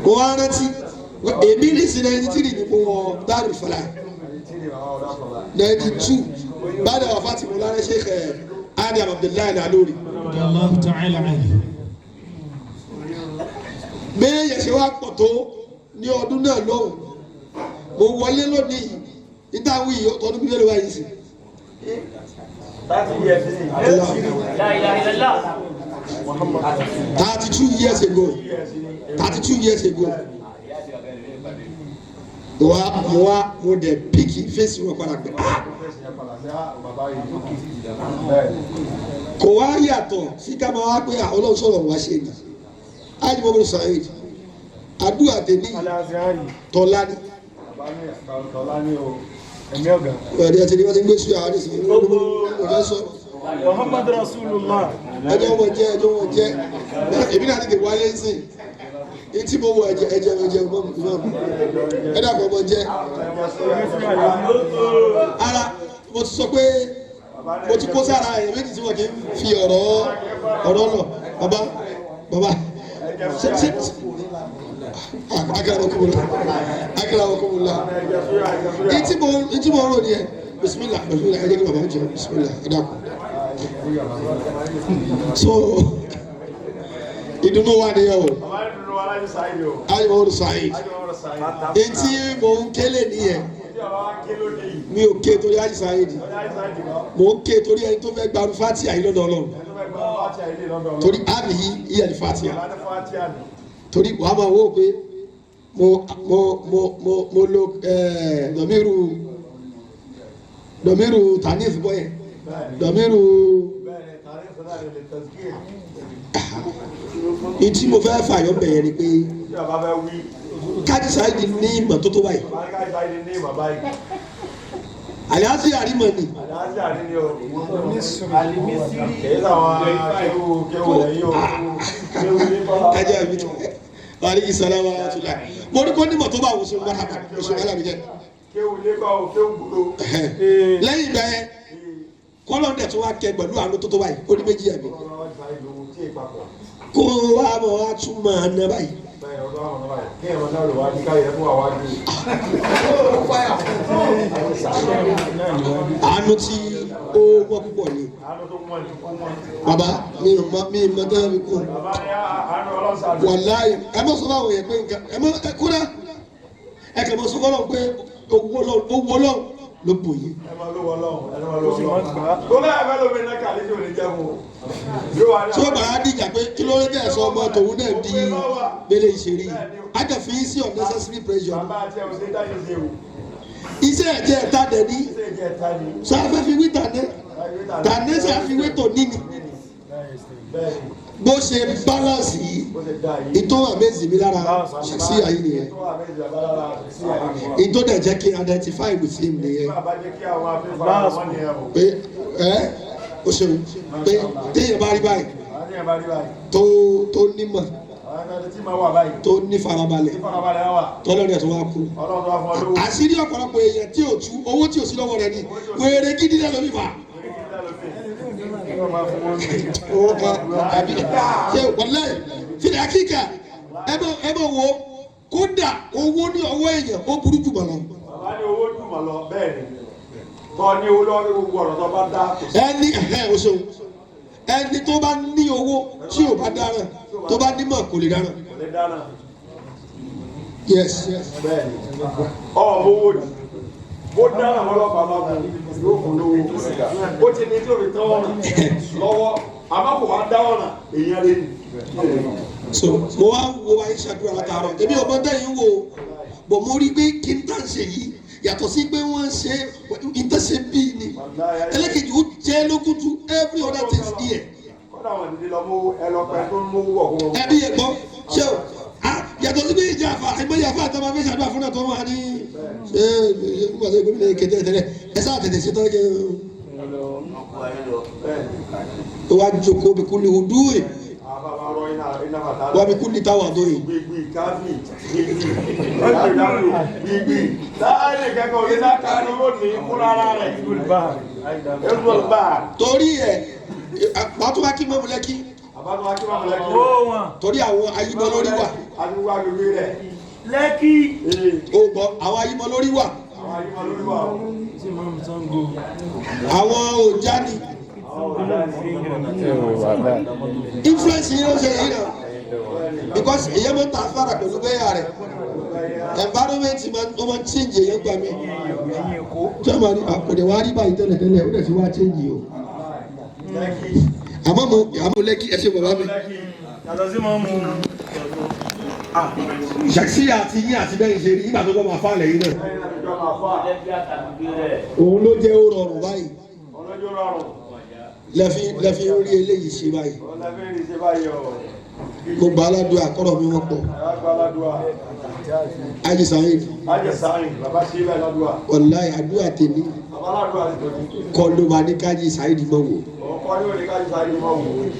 mo wá rántí èmi ní sí 93 ní mo wọ Darul Falah 92 bàdà wà fati mo lára Sheikh Adam Abdullahi Al-Aluri. Allahu ta'ala anhu. Bẹ́ẹ̀ yẹn ṣe wá pọ̀ tó ní ọdún náà lọ́hùn mo wọlé lónìí níta wí ọdún bíbélì wáyé sí. 32 years ago, 32 years ago, mo wá mo dẹ̀ píkì fèsì wọn padà pé ah kò wá yàtọ̀ sí ká máa wá pé àwọn ọlọ́run sọ̀rọ̀ wá ṣe ni ájú bọ́bọ́ Saheed àdúrà tèmi tọ́lá ni. Ẹ̀rí ẹ̀tì ni wọ́n ti ń gbé sí àwọn àdìsí ọ̀fẹ́ sọ. Muhammad Rasulullah. Ẹjọ́ wọn jẹ́ ẹjọ́ wọn jẹ́ èmi náà ti wáyé sí i tí mo wọ ẹ̀jẹ̀ ẹ̀jẹ̀ ẹ̀jẹ̀ mọ́ ẹ dàpọ̀ mọ́ jẹ́. Ara mo ti sọ pé mo ti kó sára ẹ̀yẹ méjì tí wọ́n kì í fi ọ̀rọ̀ ọ̀rọ̀ lọ bàbá bàbá ṣe ṣe akarabakumula akarabakumula ntí mo rò nìyẹn bisimilah bisimilah ẹ jẹ́ kí bàbá jẹ bisimilah ẹ dàpọ̀ so ìdùnnú wa nìyẹn o ayi mo Saheed etí mo ń kélé nìyẹn mi ò ké torí ayi Saheed mo ń ké torí ẹni tó fẹ́ gbaru fatia yìí lọ́dọ̀ Ọlọ́run torí àmì yìí ìyẹn ní fatia torí wàá máa wò pé mo mo mo mo mo lo dọ̀míru dọ̀míru tanis bọ́ yẹn dọ̀míru ìtí mo fẹ́ fàyọ̀ bẹ̀yẹn ni pé kájí Saheed ní ìmọ̀ tó tó báyìí àlíhásí àrímọ̀ ni kájí àbí aleyhi salaam wa rahmatulah mo ní kó nímọ̀ tó bá wò sóun bára oṣù wàhálà mi jẹ. Lẹ́yìn ìgbà yẹn Kọ́lọ́ dẹ̀ tó wá kẹ pẹ̀lú àánú tó tó báyìí ó ní méjì ẹ̀mí kó wá mọ̀ wá tún máa ná báyìí. Àánú tí ó wọ́n púpọ̀ ni bàbá mi ò mọ mi mọ tán mi kú wàláyé ẹ mọ sọ fáwọn yẹn pé nǹkan ẹ mọ ẹ kúrẹ ẹ kàn mọ sọ fọlọ pé owó Ọlọ́run ló bò yín. Tí ó bàrà dìjà pé kí ló dé bẹ́ẹ̀ sọ ọmọ tòun náà di gbélé ìṣeré yìí a kàn fi sí unnecessary pressure. Iṣẹ́ ẹ̀jẹ̀ ẹ̀ta dẹ̀ ní sọ afẹ́ fi wí tàná tàná sọ àfi wí tòní ni bó ṣe balance yìí ìtọ́ àmẹ́sì mi lára ṣàṣì ayé nìyẹn ìtọ́ dẹ̀ jẹ́ kí identify with him nìyẹn pé ẹ o ṣeun pé téèyàn bá rí báyìí tó nímọ̀ tó ní farabalẹ̀ tọ́lọ́rì ẹ̀ tó wá kú àṣírí ọ̀pọ̀lọpọ̀ èèyàn tí ò tú owó tí ò sí lọ́wọ́ rẹ̀ ni wèrè gidi lẹ́nu mi fà owó kan àbí ṣe wọlé fìdí akíkà ẹ bẹ wo kódà owó ní ọwọ́ èèyàn ó burú jù bọ̀ lọ. Bàbá ní owó jù mọ̀ lọ bẹ́ẹ̀ ni tọ́ ní owó lọ́wọ́ gbogbo ọ̀rọ̀ tó bá dá. Ẹni ẹ o ṣeun ẹni tó bá ní owó tí ò bá dáràn tó bá nímọ̀ kò lè dáràn. Kò lè dáràn. Yes. Bẹ́ẹ̀ni ọ owó ni bó dáràn ọlọ́pàá bá mú yóò fún lówó ó ti ní tí òfin tán ọ̀nà lọ́wọ́ àmọ́ kò wá dá ọ̀nà èèyàn lé ní. So mo wá wo ayé ṣàdúrà látàárọ̀ èmi ò mọ dẹ́yìn wò ó bọ̀ mo rí pé kí n tà ń ṣe yìí yàtọ̀ sí pé wọ́n ṣe ìtẹ̀sẹ̀ bíi ni ẹlẹ́kejì ó jẹ́ lógún ju every other thing here. Kọ́dà wọn dìde lọ mú ẹlọpẹ tó ń mú wọ̀ kó wọn. Ẹbí yẹn gbọ́ ṣé o yàtọ̀ sí pé ìjà àfa àìmọye àfa àtàwọn afẹ́ ṣàdúrà fún àtọ́ wọn ní ṣé nígbà tó gómìnà kéde tẹ́lẹ̀ ẹ sáà tètè ṣe tán kẹ́ ẹ wá jókòó bí kúlì ọdún yìí wà bí kúlì táwọn àdó yìí. Gbìgbì káfí gbìgbì gbìgbì láàrin kẹ́kọ̀ọ́ ní lákàánú ó ní kúrò ara rẹ̀. Torí ẹ àtúbà kí mọ́mú lẹ́kí torí àwọn ayímọ lórí wà. Lẹ́kí. O gbọ́ àwọn ayímọ lórí wà. Àwọn òjá ni. Influence yìí ló ṣe yìí náà because èyí máa ń ta afárá pẹ̀lú bẹ́yà rẹ̀ environment máa ń change èyàn gbà mí. Tí wọ́n máa ní àkùdé wa rí báyìí tẹ́lẹ̀ tẹ́lẹ̀ ó dẹ̀ ti wá change o. Àmọ́ mo àmọ́ lẹ́kí ẹ ṣe bàbá mi. Ṣàkíyà àti yín àti bẹ́ẹ̀ ṣe rí nígbà tó gbọ́ máa fà lẹ́yìn náà. Òun ló jẹ́ ó rọrùn báyìí. Lẹ́fi rí eléyìí ṣe báyìí. Mo gba aládùn àkọ́rọ̀ mi wọ́n pọ̀. Ájì Sáyid. Wàláhì àdúrà tèmi. Kọ́ ló máa ní kájí Sáyid mọ̀ wò.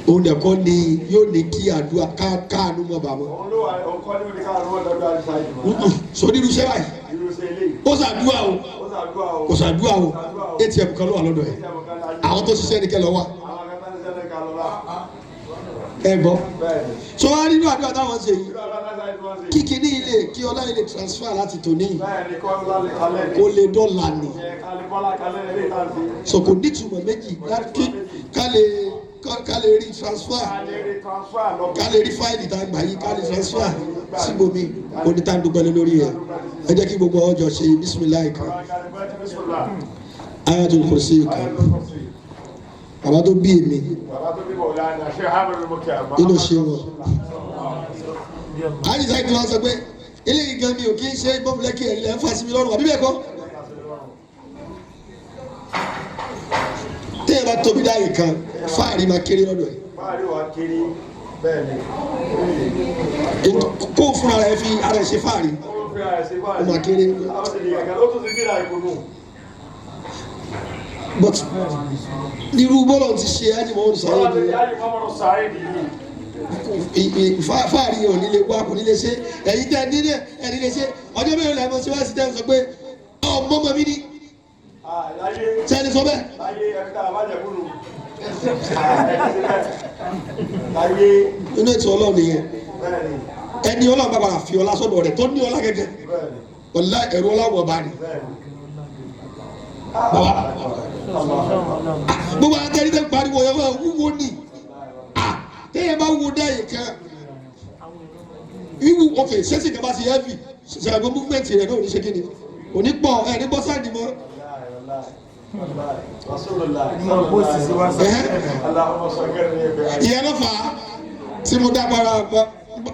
Òun dẹ̀kọ́ ni yóò ní kí àdúrà káànú mọ̀ bàmọ́. Sọ nínú iṣẹ́ báyìí. Ó ṣàdúrà o. Kò ṣàdúrà o. ATM kan ló wà lọ́dọ̀ ẹ̀. Àwọn tó ṣiṣẹ́ ní kẹ́ lọ wà. Ẹ gbọ́. Sọ wá nínú àdúrà táwọn ṣe yìí. Kíkiní ilé kí ọlá ilé transfer láti tòní. Kó lè dọ́là ni. So kò ní ìtumọ̀ méjì ká lè rí transfer ká lè rí fáìlì tá a gbà yìí ká lè transfer síbòmí onítàndúgbọ́lé lórí ẹ̀. Ẹ jẹ́ kí gbogbo ọjọ́ ṣe bisimilayi kan. Ayatul Kursi kan. Bàbá tó bí èmi inú ṣe wọn. Àyíṣà ìtura sọ pé eléyìí gan mi ò kí ń ṣe bọ́ọ̀mù lẹ́kì ẹ̀rí lẹ́ ń fa sí mi lọ́rùn àbí bẹ́ẹ̀ kọ́. Téèyàn bá tóbi dáyé kan fáàrí máa kéré lọ́dọ̀ ẹ̀. Fáàrí wa kéré bẹ́ẹ̀ ni. Kó fúnra rẹ̀ fi ara ẹ̀ ṣe fáàrí. Ó máa kéré. But irú bọ́lọ̀ ti ṣe ájìmọ́ sáré ni fáàrí ò ní lè wá kò ní lè ṣe ẹ̀yin tẹ́ ní ẹ̀ ní lè ṣe ọjọ́ mẹ́rin lẹ́mọ̀ sí wá sí tẹ́ ń sọ pé ọmọ ọmọ mi ni. Sẹ́ni sọ bẹ́ẹ̀. Inú ètò Ọlọ́run nìyẹn. Ẹni Ọlọ́run bá padà fi ọlá sọ́dọ̀ rẹ̀ tó ní ọlá gẹ́gẹ́. Ọlá ẹ̀rọ ọlá wọ̀ bá ní. Bàbá gbogbo àwọn atẹ́rí tẹ́ ń pariwo yẹn wọ́n wúwo ni. Téèyàn bá wo dá yìí kan wíwú ok sẹ́sì kan bá ti heavy ṣàgbọ́n movement rẹ̀ náà ò ní ṣe kí ni ò ní pọ̀ ẹ̀ ní bọ́ sáàdì mọ́. Ìyẹn ló fà á tí mo dábàrà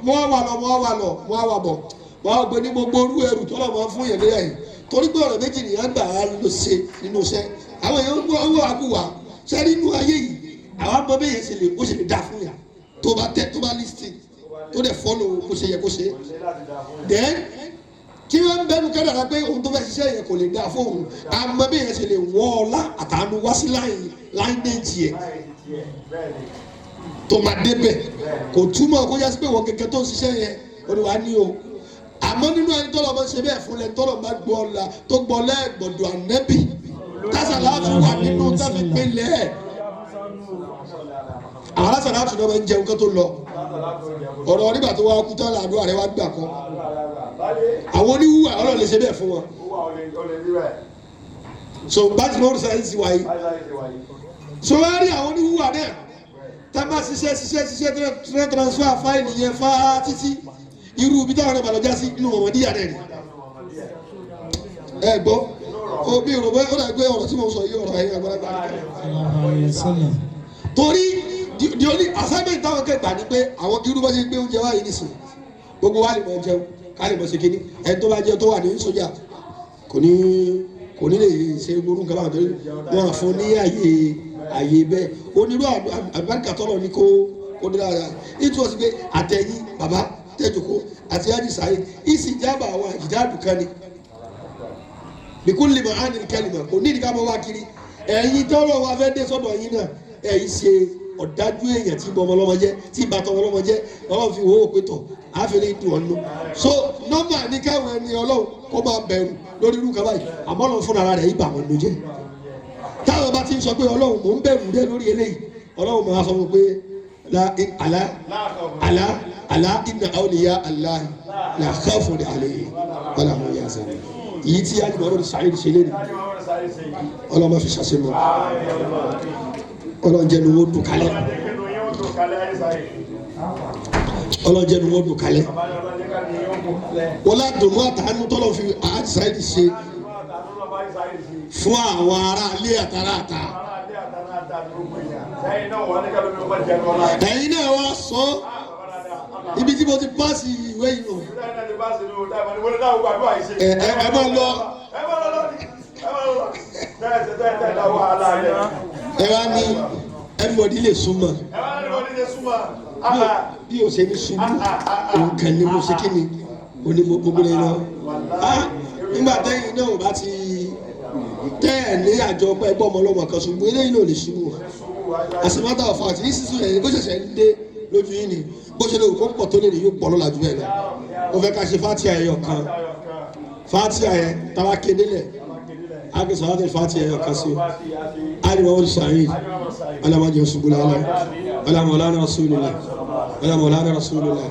mo wà lọ mo wà lọ mo wà bọ̀ mo wà gbé ní gbogbo orú ẹrù tó lọ́mọ fún yẹn lẹ́yìn torí pé ọ̀rọ̀ méjì nìyẹn gbà á ló ṣe nínú iṣẹ́ àwọn èèyàn ń gbọ́ owó àbúwà ṣe nínú ayé yìí àwọn abọ́ bẹ́ẹ̀ yẹn ṣe lè ó ṣe lè dá fún yà tó bá tẹ tó bá listing tó dẹ̀ follow bó ṣe yẹ kó ṣe then kí wọ́n ń bẹnu kádàrá pé òun tó fẹ́ ṣiṣẹ́ yẹn kò lè dá fóun àmọ́ bẹ́ẹ̀ yẹn ṣe lè wọ́ ọlá àtàánú wá sí láìnéjì ẹ̀ tó máa débẹ̀ kò túmọ̀ kó jásí pé wọ́n gẹ́gẹ́ tó ń ṣiṣẹ́ yẹn olùwà ní o àmọ́ nínú ẹni tọ́lọ̀ máa ń ṣe bẹ́ẹ̀ fún lẹ́ni tọ́lọ̀ máa gbọ́ ọ̀la tó gbọ́ lẹ́ẹ̀gbọ̀dọ̀ ànẹ́bì tásàlátù wà nínú táfi pélé ẹ̀ àwọn alásàlátù náà máa ń jẹun kó tó lọ ọ̀rọ̀ nígbà tó wá kú tán làdúrà rẹ wá gbà kọ́ àwọn oníwúwà Ọlọ́run lè ṣe bẹ́ẹ̀ fún wọn so bájú lórí sáyẹ́nsì wáyé so wá rí àwọn oníwúwà náà tá a bá ṣiṣẹ́ ṣiṣẹ́ ṣiṣẹ́ tó transfer fáìlì yẹn fá títí irú ibi táwọn ọ̀rẹ́ bàlọ́jà sí inú mọ̀mọ́díyà rẹ̀ ni ẹ gbọ́ obi ìròbó ó dà gbé ọ̀rọ̀ tí mo sọ yìí ọ̀rọ̀ ẹ̀yìn àgbàlagbà torí the only assignment táwọn kẹgbà ni pé àwọn irú bá ṣe gbé oúnjẹ wáyé nísìn gbogbo wa lè mọ jẹun ká lè mọ ṣe kíní ẹni tó bá jẹun tó wà ní sójà kò ní lè ṣe gbórú nǹkan báwọn torí wọn fún ní àyè àyè bẹ́ẹ̀ onírú àbáríkà tọ́lọ̀ ní kó dé lára ìtura sí pé àtẹ̀yìn bàbá tẹ̀jọ̀kọ́ àti ájì sáyé ìsìnjábà àwọn àjìdáàdù kan ni bíkú lè mọ̀ ánì kẹlìmọ̀ kò ní ìdíkà mọ́ wá kiri ẹ̀yin tọ́lọ̀ wa fẹ́ dé sọ́dọ̀ yín náà ẹ̀yin ṣe ọ̀dájú èèyàn tí bọ́ ọmọlọ́mọ jẹ́ tí bàtọ̀ ọmọlọ́mọ jẹ́ ọlọ́run fi wò ó pé tọ̀ àfẹ́lẹ́ ìdùn ọ̀nù so nọ́mbà ní káwọn ẹni ọlọ́run kó máa bẹ̀rù lórí irú kan báyìí àmọ́ ọlọ́run fúnra rẹ̀ ibà wọn ló jẹ́ táwọn bá ti ń sọ pé ọlọ́run mò ń bẹ̀rù rẹ lórí eléyìí ọlọ́run máa sọ fún pé àlá àlá àlá inna awliya Allahi la khawfun alayhim wala hum yahzanun èyí tí alimọ̀ ọlọ́run sàyẹ̀dì ṣe léni ọlọ́run máa fi ṣàṣemọ́ ọlọ́run jẹ́ nu wọ́n dùn kalẹ̀ ọlọ́run jẹ́ nu wọ́n dùn kalẹ̀ wọ́n ládùn àtàánú tọ́lọ́ fi àti sàyẹ̀dì ṣe fún àwọn ará ilé àtàrà àtà ẹ̀yin náà wá sọ ibi tí mo ti paasi ìwé yìí nù ẹ máa lọ ẹ wá ní everybody lè súnmọ́ bí o ṣe ní ṣubú òun kàn ní mo ṣe kí ni o ní mo gbogbo lè lọ nígbà tẹ́yìn náà ò bá ti tẹ́ ẹ̀ ní àjọ pé ẹgbẹ́ ọmọ ọlọ́mọ kan ṣubú eléyìí náà ò lè ṣubú as a matter of fact ní sísú yẹn bó ṣẹ̀ṣẹ̀ ń dé lójú yín ni bó ṣe lè kó pọ̀ tó lè ní yóò pọ̀ lọ́la jù bẹ́ẹ̀ lọ ó fẹ́ ká ṣe fatia ẹyọ kan fatia yẹn táwa kéde lẹ̀ ágbé sọ̀rọ̀ fatia ẹyọ kan sí alimọ̀ sàyìn alamọ̀ jẹ́ ṣubú lálẹ́ alamọ̀ lánàá rasulullah alamọ̀ lánàá rasulullah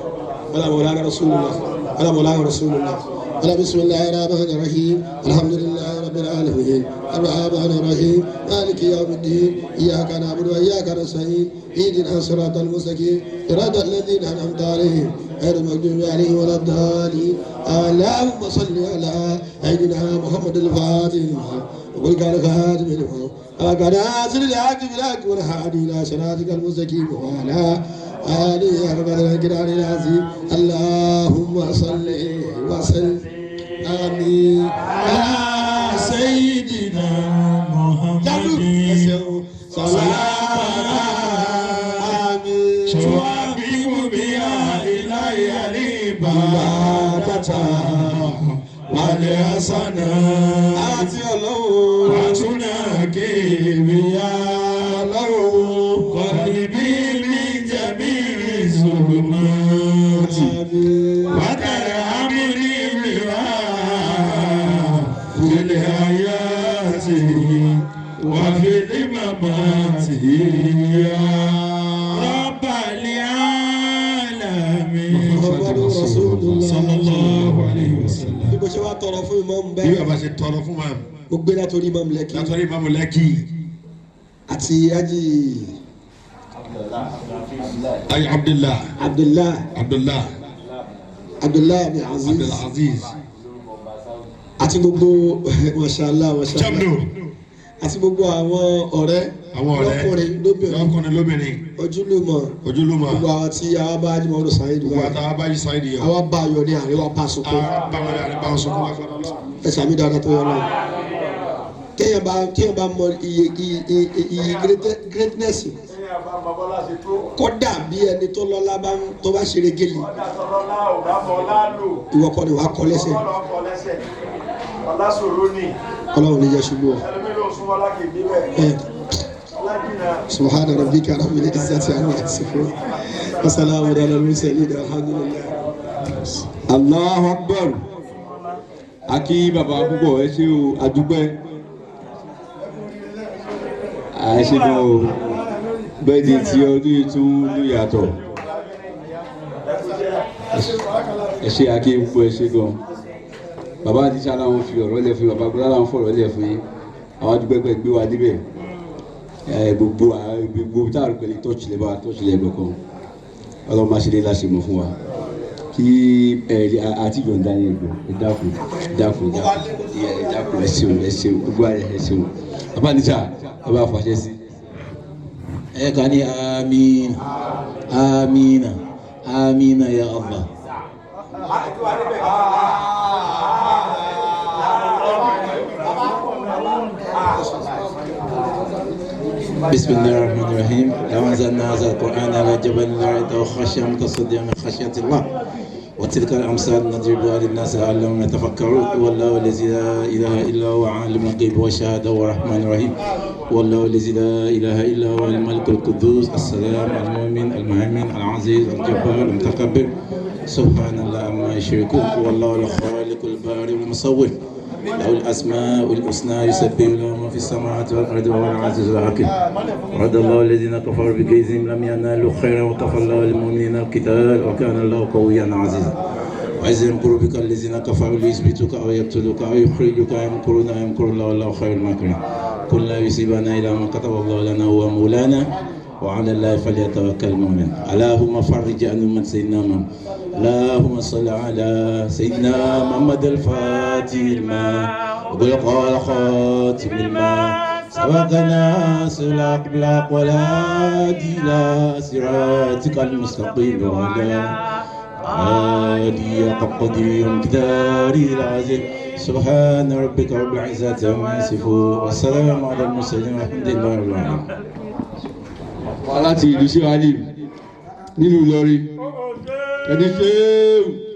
alamọ̀ lánàá rasulullah alamọ̀ lánàá rasulullah. بسم الله الرحمن الرحيم الحمد لله رب العالمين الرحمن الرحيم مالك يوم الدين إياك نعبد وإياك نستعين اهدنا الصراط المستقيم صراط الذين أنعمت عليهم غير المغضوب عليهم ولا الضالين اللهم صل على سيدنا محمد الفاتح لما وقل كان خاتم لما وقد ناصر الحق بالحق والهادي إلى صراطك المستقيم وعلى آله حق قدره العظيم اللهم صل وسلم آمين على سيدنا محمد صلاة آمين توافق بها إلي العبادة والحسنة àti ọlọ́run وتناكي بها ọlọ́run قلبي من جميع الظلمات آمين وترحمني بها في الحياة alayhi wa sallam. Bí mo ṣe wá tọrọ fún ìmáàmù Bí bẹ́ẹ̀, bàbá ṣe tọrọ fún wa. mo gbé látòrí ìmáàmù Lẹ́kì Látọ̀rí ìmáàmù Lẹ́kì. àti Haji Ayi Abdullah. Abdullah Abdullah. Abdullah Abdulaziz Abdulaziz. àti gbogbo mashallah mashallah Jamnu. àti gbogbo àwọn ọ̀rẹ́ Àwọn ọ̀rẹ́. lọ́kùnrin lóbìnrin Lọ́kùnrin lóbìnrin. ojúlùmọ̀ Ojúlùmọ̀. gbogbo àwọn tí àwa bá Haji Muhammadu Saheed Gbogbo wá àtàwọn abáyé Saheed yọ. àwa bá ayọ̀ ní àríwá bá sunkún Báwọn àrẹ bá wọn sunkún lágbára Ọlọ́run. ẹ sàmì dáadáa tó yọ lọ téèyàn bá mọ iye iye iye greatness Ẹ̀yin àbá Mabọ́lá ṣe tó. kódà bí ẹni tó lọ́lá bá tó bá ṣeré gélé Ọ̀dà tọ́lọ́lá ò bá mọ ọlá lò. ìwọ kọ́ ni wàá kọ́ lẹ́sẹ̀. Ọlọ́run kọ lẹ́sẹ̀. Ọlá sòrò ni. Ọlọ́run ní jẹ́ ṣubú ọ. Ẹlòmíì ló ń súnmọ́ lákè débẹ̀. Ẹ Ọlájìnà. subhana rabbika rabbil izzati amma yasifun wa salamun ala al-mursalin alhamdulillah. Allahu Akbar. Akí bàbá púpọ̀, ẹ ṣé o, àdúpẹ́. Ẹ ṣé gan o, bẹ́ẹ̀ di ti ọdún yìí tún lù yàtọ̀. Ẹ ṣé, akí púpọ̀, ẹ ṣé gan. Bàbá àti sá làwọn fi ọ̀rọ̀ lẹ̀ fún yín, bàbá gbọ́dọ̀ làwọn fọ̀rọ̀ lẹ̀ fún yín. Àwọn àdúpẹ́ pẹ́ gbé wa débẹ̀. Ẹ gbogbo gbogbo tá a rò pẹ̀lú tọ́ọ̀chì lẹ́ bá wa tọ́ọ̀chì lẹ́ gbọ̀kan. Ọlọ́run máa ṣe lé láṣẹ mọ̀ fún wa kí ẹ àti yọ̀ǹda yẹn gbọ́. Ẹ dákun, dákun, dákun, ẹ dákun, ẹ ṣeun, ẹ ṣeun, gbogbo àyè, ẹ ṣeun. Bàbá níta, ẹ bá fàṣẹ sí. Ẹ kà ní àmín, àmín, àmín ya Allah. بسم الله الرحمن الرحيم. لو أنزلنا هذا القرآن على جبل لرأيته خاشعا متصدعا من خشية الله. وتلك الأمثال نضربها للناس لعلهم يتفكرون. والله الذي لا إله إلا هو عالم الغيب والشهادة هو الرحمن الرحيم. والله الذي لا إله إلا هو الملك القدوس السلام المؤمن المهيمن العزيز الجبار المتكبر. سبحان الله عما يشركون. والله الخالق البارئ المصور له الأسماء الحسنى يسبح له ما في السماوات والأرض وهو العزيز الحكيم. رد الله الذين كفروا بكيدهم لم ينالوا خيرا وكفى الله المؤمنين القتال وكان الله قويا عزيزا. وإذ يمكر بك الذين كفروا ليثبتوك أو يقتلوك أو يخرجوك يمكرون ويمكر الله والله خير الماكرين. قل لا يصيبنا إلا ما كتب الله لنا هو مولانا وعلى الله فليتوكل المؤمن. اللهم فرج عن أمة سيدنا محمد. اللهم صل على سيدنا محمد الفاتح الماء وقل قال خاتم الماء سبقنا سلاك بلاك ولا إلى صراطك المستقيم وعلى آله حق قدره ومقداره العظيم. سبحان ربك رب العزة عما يصفون والسلام على المرسلين والحمد لله رب العالمين. Wá láti ìlú sí wàhálì nílùú Ìlọrin, ẹni ṣéwù.